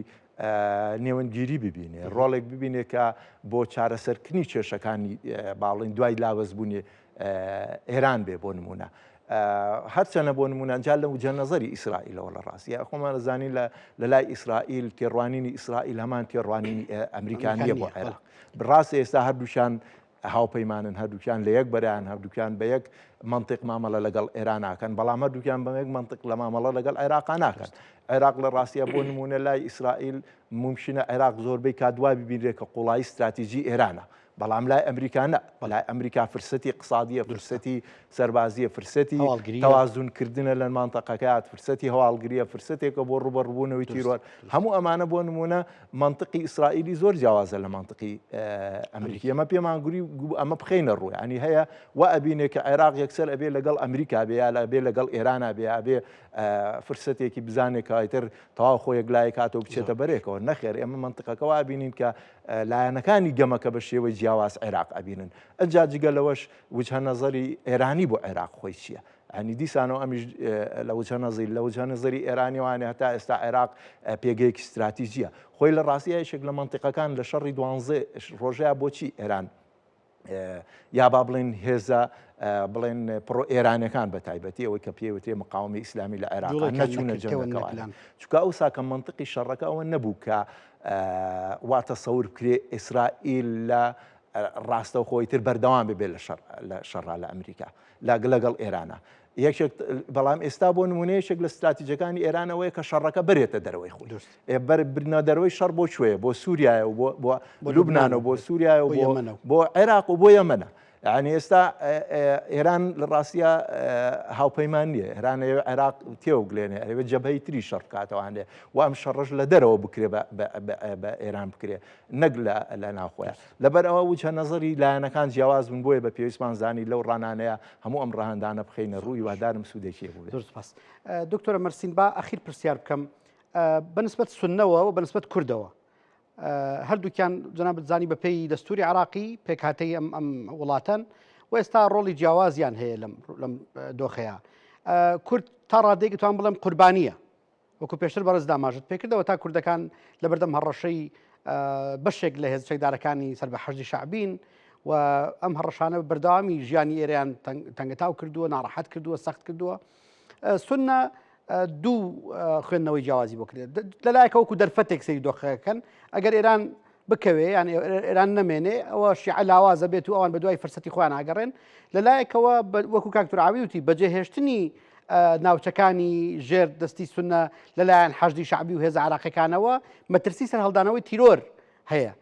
نێوەندگیری ببینێ، ڕۆڵێک ببینێ کە بۆ چارەسەرکردنی کێشەکانی باڵین دوای لاوەزبوونی ئێران بێ بۆ نمونە. هەرچەنە بۆ نمونە جا لە وجە نەزەری ئیسرائیلەوە لە ڕاستە خۆمان زانین لە لە لای ئیسرائیل تێڕوانینی ئیسرائیل هەمان تێڕوانینی ئەمریکا نییە بۆ عێراق ڕاست ئێستا هەردووشان هاوپەیمانن هەردووکیان لە یەک بەرەیان هەردووکیان بە یەک مەنتیق مامەڵە لەگەڵ ئێران ناکەن بەڵام هەردووکیان بە یەک مەنتیق لە مامەڵە لەگەڵ عێراقا ناکەن عێراق لە ڕاستیە بۆ نمونە لای ئیسرائیل ممکنە عێراق زۆربەی کات وا ببینرێ کە قوڵایی ستراتیجی ئێرانە بەڵام لای ئەمریکا نە لای ئەمریکا فرسەتی اقتصادیە فرسەتی سەربازیە فرسەتی تەوازن کردنە لە مانتەقەکەات فرسەتی هەواڵگریە فرسەتێکە بۆ ڕوبەڕبوونەوەی تیرۆر هەموو ئەمانە بۆ نمونە مەنتقی ئیسرائیلی زۆر جیاوازە لە مەنتقی ئەمریکی ئەمە پێمان گوری ئەمە بخینە ڕوو ینی هەیە و ئەبینێ کە عێراق یەکسەر ئەبێ لەگەڵ ئەمریکا بێ یا لە بێ لەگەڵ ئێرانە بێ ئەبێ فرسەتێکی بزانێک کایتر تەواو خۆ یەکلای کاتەوە بچێتە بەرێکەوە نەخێر ئێمە مەنتقەکەەوە بینین کە لایەنەکانی گەمەکە بە شێوەی جیاواز عێراق ئەبینن ئەجا جگە لەوەش وجهە نەزەری ئێرانی بۆ عێراق خۆی چییە؟ یانی دیسانەوە ئەمیش لە وجهە نەزیر لە وجهە نەزەری ئێرانیوانێ هەتا ئێستا عێراق پێگەیەکی ستراتیجیە خۆی لە ڕاستیە یەکێک لە مەنتیقەکان لە شەڕی دوانزێ ڕۆژەیە بۆچی ئێران یا با بڵێن هێزە بڵێن پڕۆ ئێرانەکان بە تایبەتی ئەوەی کە پێوترێ مقاومی ئیسلامی لە عێراق نەچوونە جەنگەکەوان چونکە ئەو ساکە منطقی شەڕەکە ئەوە نەبوو کە وا تەسەور بکرێ ئیسرائیل لە ڕاستەوخۆی تر بەردەوام ببێت لە شەڕ لە شەڕا لە ئەمریکا لە لەگەڵ ئێرانە یەکێک بەڵام ئێستا بۆ نمونە یەکێک لە استراتیجەکانی ئێرانەوەیە کە شەڕەکە بەرێتە دەرەوەی خۆی بەر برنە دەرەوەی شەڕ بۆ کوێیە بۆ سووریایە و بۆ لوبناان و بۆ سووریایە و بۆ عێراق و بۆ یەمەنە یعنی ئێستا ئێران لە ڕاستە هاوپەیمان نییە ئێران عێراق تێوەگلێنێ ئەوێ جەبهەی تری شەڕ بکاتەوانێ و ئەم شەڕش لە دەرەوە بکرێ بە ئێران بکرێ نەک لە ناوخۆیان لەبەر ئەوە وجهە نەزەری لایەنەکان جیاواز بوون بۆیە بە پێویستمان زانی لەو ڕانانەیە هەموو ئەم ڕەهەندانە بخەینە ڕوو هیوادارم سوودێکی هەبووبێت. زۆر سوپاس. دکتۆرە مەرسین با ئەخیر پرسیار بکەم بەنسبەت سوننەوە و بەنسبەت کوردەوە هەردووکیان جەنابت زانی بە پێی دەستوری عراقی پێکهاتەی ئەم ئەم وڵاتەن و و ئێستا ڕۆڵی جیاوازیان هەیە لەم لەم دۆخەیە. کورد تا ڕادەیەک توان بڵێم قوربانیە وەکو پێشتر بەڕێز ئاماژەت پێکردەوە تا کوردەکان لەبەردەم هەڕەشەی بەشێک لە هێز چەکدارەکانی سەر بە حەشدی شەعبین و ئەم هەڕەشانە بەردەوامی ژیانی ئێرەیان تەنگەتاو کردووە، ناڕەحەت کردووە، سەخت کردووە. سنە دوو خوێندنەوەی جیاوازی بۆ کرێت لەلایەکە وەکو دەرفەتێک سەیری دۆخەکەن ئەگەر ئێران بکەوێ یان ئێران نەمێنێ ئەوە شیعە لاوازە بێت و ئەوان بە دوای فرسەتی خۆیان ئاگەڕێن لەلایەکەوە وەکو کاک تورعاوی وتی بەجێهێشتنی ناوچەکانی ژێر دەستی سونە لەلایەن حەشدی شەعبی و هێزە عراقیەکانەوە مەترسی سەرهەڵدانەوەی تیرۆر هەیە.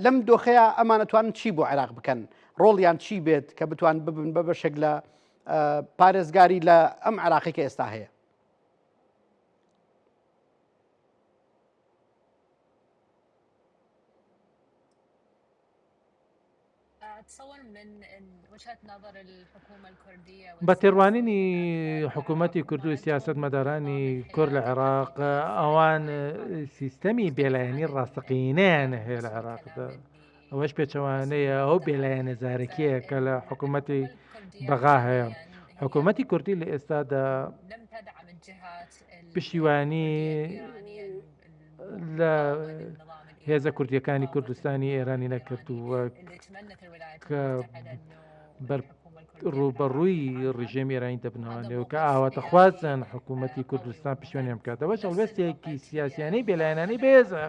لەم دۆخەیە ئەمان ئەتوانن چی بۆ عێراق بکەن؟ ڕۆڵیان چی بێت کە بتوان ببن بە بەشێک لە پارێزگاری لە ئەم عێراقی کە ئێستا هەیە؟ بە تێڕوانینی حکوومەتی کورد و سیاسەتمەدارانی کورد لە عێراق ئەوان سیستەمی بێلایەنی ڕاستەقینەیان هەیە لە عێراقدا ئەوەش پێچەوانەیە ئەو بێلایەنە زارەکیە کە لە حکوومەتی بەغا هەیە حکوومەتی کوردی لە ئێستادا پشتیوانی لە هێزە کوردیەکانی کوردستانی ئێرانی نەکردووە کە بەر ڕووبەڕووی ڕژێمی ئێرانی دەبنەوە کە ئاواتەخوازن حکوومەتی کوردستان پشتیوانیان بکات ئەوەش هەڵوێستێکی سیاسیانەی بێلایەنانەی بەهێزە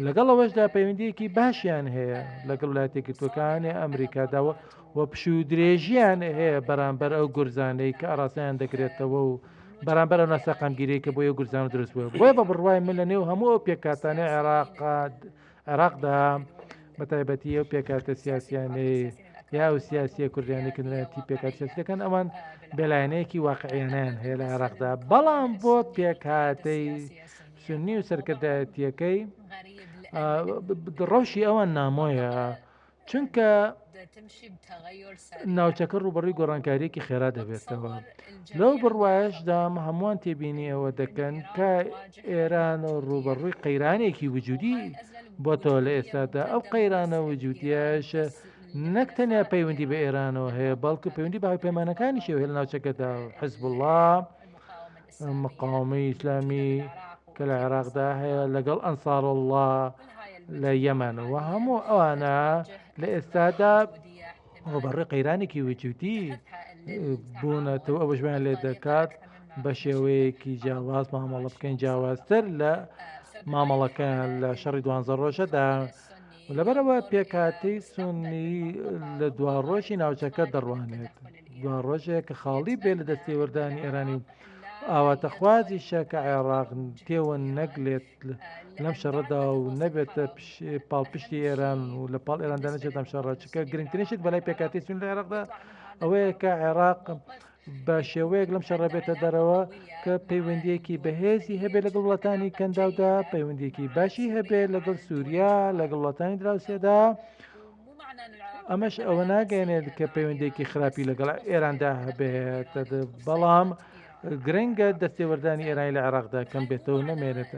لەگەڵ ئەوەشدا پەیوەندیەکی باشیان هەیە لەگەڵ وڵاتە یەکگرتووەکانی ئەمریکادا و پشوو درێژیان هەیە بەرامبەر ئەو گورزانەی کە ئاراستەیان دەگرێتەوە و بەرامبەر ئەو ناسەقامگیریەی کە بۆ ئەو گورزانە دروست بووە بۆیە بە بڕوای من لە نێو هەموو ئەو پێکهاتانەی عێراق عێراقدا بە تایبەتی ئەو پێکهاتە سیاسیانەی یا ئەو سیاسیە کوردیانەی کە نوێنەرایەتی پێکهاتە سیاسی دەکەن ئەوان بێلایەنەیەکی واقعیانەیان هەیە لە عێراقدا بەڵام بۆ پێکهاتەی سنی و سەرکردایەتیەکەی ڕەوشی ئەوان نامۆیە چونکە ناوچەکە ڕووبەڕووی گۆڕانکارییەکی خێرا دەبێتەوە. لەو بڕوایەشدام هەمووان تێبینی ئەوە دەکەن کە ئێران ڕووبەڕووی قەیرانێکی وجودی بۆتەوە لە ئێستادا، ئەو قەیرانە وجودیەش نەک تەنیا پەیوەندی بە ئێرانەوە هەیە، بەڵکو پەیوەندی بە هاوپەیمانەکانیشەوە هەیە لە ناوچەکەدا، حزبوڵڵا، مقاومەی ئیسلامی کە لە عێراقدا هەیە لەگەڵ ئەنساروڵڵا لە یەمەن و هەموو ئەوانە لە ئێستادا ڕووبەڕووی قەیرانێکی وجودی بوونەتەوە ئەوەش وایان لێ دەکات بە شێوەیەکی جیاواز مامەڵە بکەین جیاوازتر لە مامەڵەکەیان لە شەڕی دوانزە ڕۆژەدا لەبەرەوە پێکهاتەی سوننی لە دوا ڕۆژی ناوچەکە دەڕوانێت دوا ڕۆژێک کە خاڵی بێ لە دەستێوەردانی ئێرانی و ئاواتەخوازیشە کە عێراق تێوە نەگلێت لەم شەڕەدا و نەبێتە پاڵپشتی ئێران و لە پاڵ ئێراندا نەچێت ئەم شەڕە چکە گرنگترین شت بەلای پێکهاتەی سوننی لە عێراقدا ئەوەیە کە عێراق بە شێوەیەک لەم شەڕە بێتە دەرەوە کە پەیوەندیەکی بەهێزی هەبێت لەگەڵ وڵاتانی کەنداودا پەیوەندیەکی باشی هەبێت لەگەڵ سووریا لەگەڵ وڵاتانی دراوسێدا ئەمەش ئەوە ناگەێنێت کە پەیوەندێکی خراپی لەگەڵ ئێراندا هەبێت بەڵام گرنگە دەستێوەردانی ئێرانی لە عێراقدا کەم بێتەوە نەمێنێت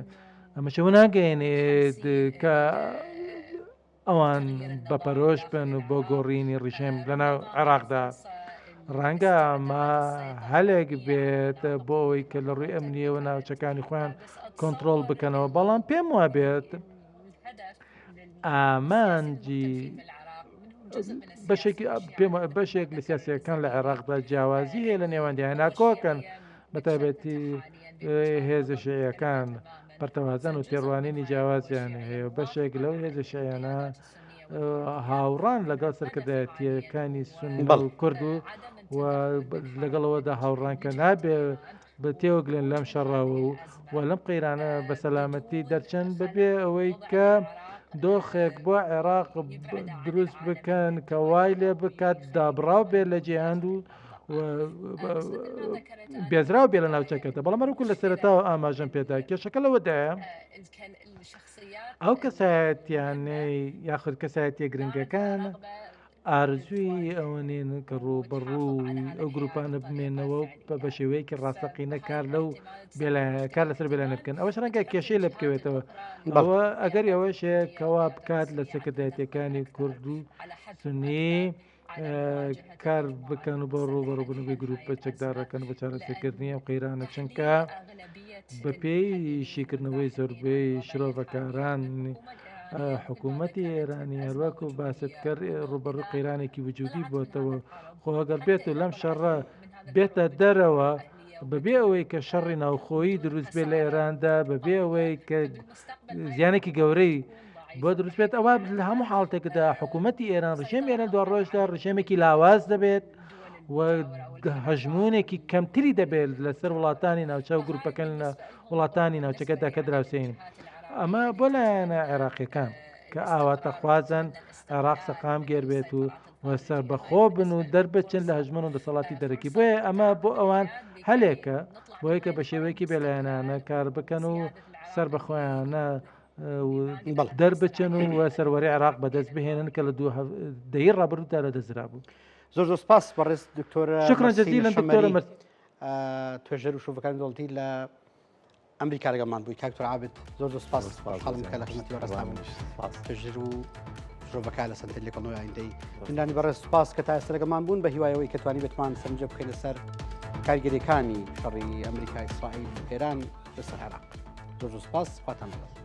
ئەمەش ئەوە ناگەێنێت کە ئەوان بە پەرۆش بن و بۆ گۆڕینی ڕژێم لەناو عێراقدا ڕەنگە ئەمە هەلێک بێت بۆ ئەوەی کە لە ڕووی ئەمنیەوە ناوچەکانی خۆیان کۆنتترۆل بکەنەوە بەڵام پێم وا بێت ئامانجی بەشێکی پێم بەشێک لە سیاسەکان لە عێراقدا جیاوازی هەیە لە نێوان ناکۆکن بە تایبەتی هێزە شیعیەکان پەرتەوازەن و تێڕوانینی جیاوازیان هەیە و بەشێک لەو هێزە شیعیانە هاوڕان لەگەڵ سەرکردایەتیەکانی سوننە و کورد و و لەگەڵەوەدا هاوڕان کە نابێ بە تێوەگلێن لەم شەڕەوە و و لەم قەیرانە بە سەلامەتی دەرچن بەبێ ئەوەی کە دۆخێک بۆ عێراق دروست بکەن کە وای لێ بکات دابڕاو بێت لە جیهان و بێزراو بێ لە ناوچەکەتە بەڵام هەروکو لە سەرەتاوە ئاماژەم پێدا کێشەکە لەوەدایە ئەو کەسایەتیانەی یاخود کەسایەتیە گرنگەکان ئارزووی ئەوە نین کە ڕووبەڕووی ئەو گروپانە بمێنەوە و بە شێوەیەکی ڕاستەقینە کار لەو کار لەسەر بێلایەنە بکەن ئەوەش ڕەنگە کێشەی لە بکەوێتەوە ئەوە ئەگەر ئەوەش هەیە کەوا بکات لە سەرکردایەتیەکانی کورد و سنی. کار بکەن و بۆ ڕووبەڕووبوونەوەی گرووپە چەکدارەکان بۆ چارەسەرکردنی ئەم قەیرانە چونکە بەپێی شیکردنەوەی زۆربەی شرۆڤەکاران حکوومەتی ئێرانی هەروەکو باست کرد ڕووبەڕووی قەیرانێکی وجودی بۆتەوە خۆ ئەگەر بێت و لەم شەڕە بێتە دەرەوە بەبێ ئەوەی کە شەڕی ناوخۆیی دروست بێت لە ئێراندا بەبێ ئەوەی کە زیانێکی گەورەی بۆ دروست بێت ئەوە لە هەموو حاڵتێکدا حکوومەتی ئێران ڕژێم ئێران دو ڕۆژدا ڕژێمێکی لاواز دەبێت و هەژمونێکی کەمتری دەبێت لەسەر وڵاتانی ناوچە و گروپەکان لە وڵاتانی ناوچەکەدا کە دراوسێین ئەمە بۆ لایەنە عێراقیەکان کە ئاواتەخوازن عێراق سەقام گێر بێت و و سەربەخۆ بن و دەربچن لە هەژمون و دەسەڵاتی دەرەکی بۆیە ئەمە بۆ ئەوان هەلێکە بۆیە کە بە شێوەیەکی بێلایەنانە کار بکەن و سەر بەخۆیانە دەربچن و سەروەری عێراق بەدەست بهێنن کە لە دوو دەی ڕابردوودا لە دەسترا بوو. زۆر زۆر سپاس بەڕێز دکتۆر شکرا جزیلا دکتۆرە توێژەر و شرۆڤەکاری دەوڵەتی لە ئەمریکا لەگەڵمان بووی کاک دکتۆر عابد زۆر زۆر سپاس خۆشحاڵم کە لە خزمەتی بەڕێزتان بووم سپاس توێژەر و شرۆڤەکار لە سەنتەری لێکۆڵینەوەی ئایندەی بینەرانی بەڕێز سپاس کە تا ئێستا لەگەڵمان بوون بە هیوایەوەی کە توانی بتمان سەرنجە بخەینە سەر کاریگەریەکانی شەڕی ئەمریکا ئیسرائیل ئێران لەسەر عێراق زۆر زۆر سپاس خواتان لەگەڵ.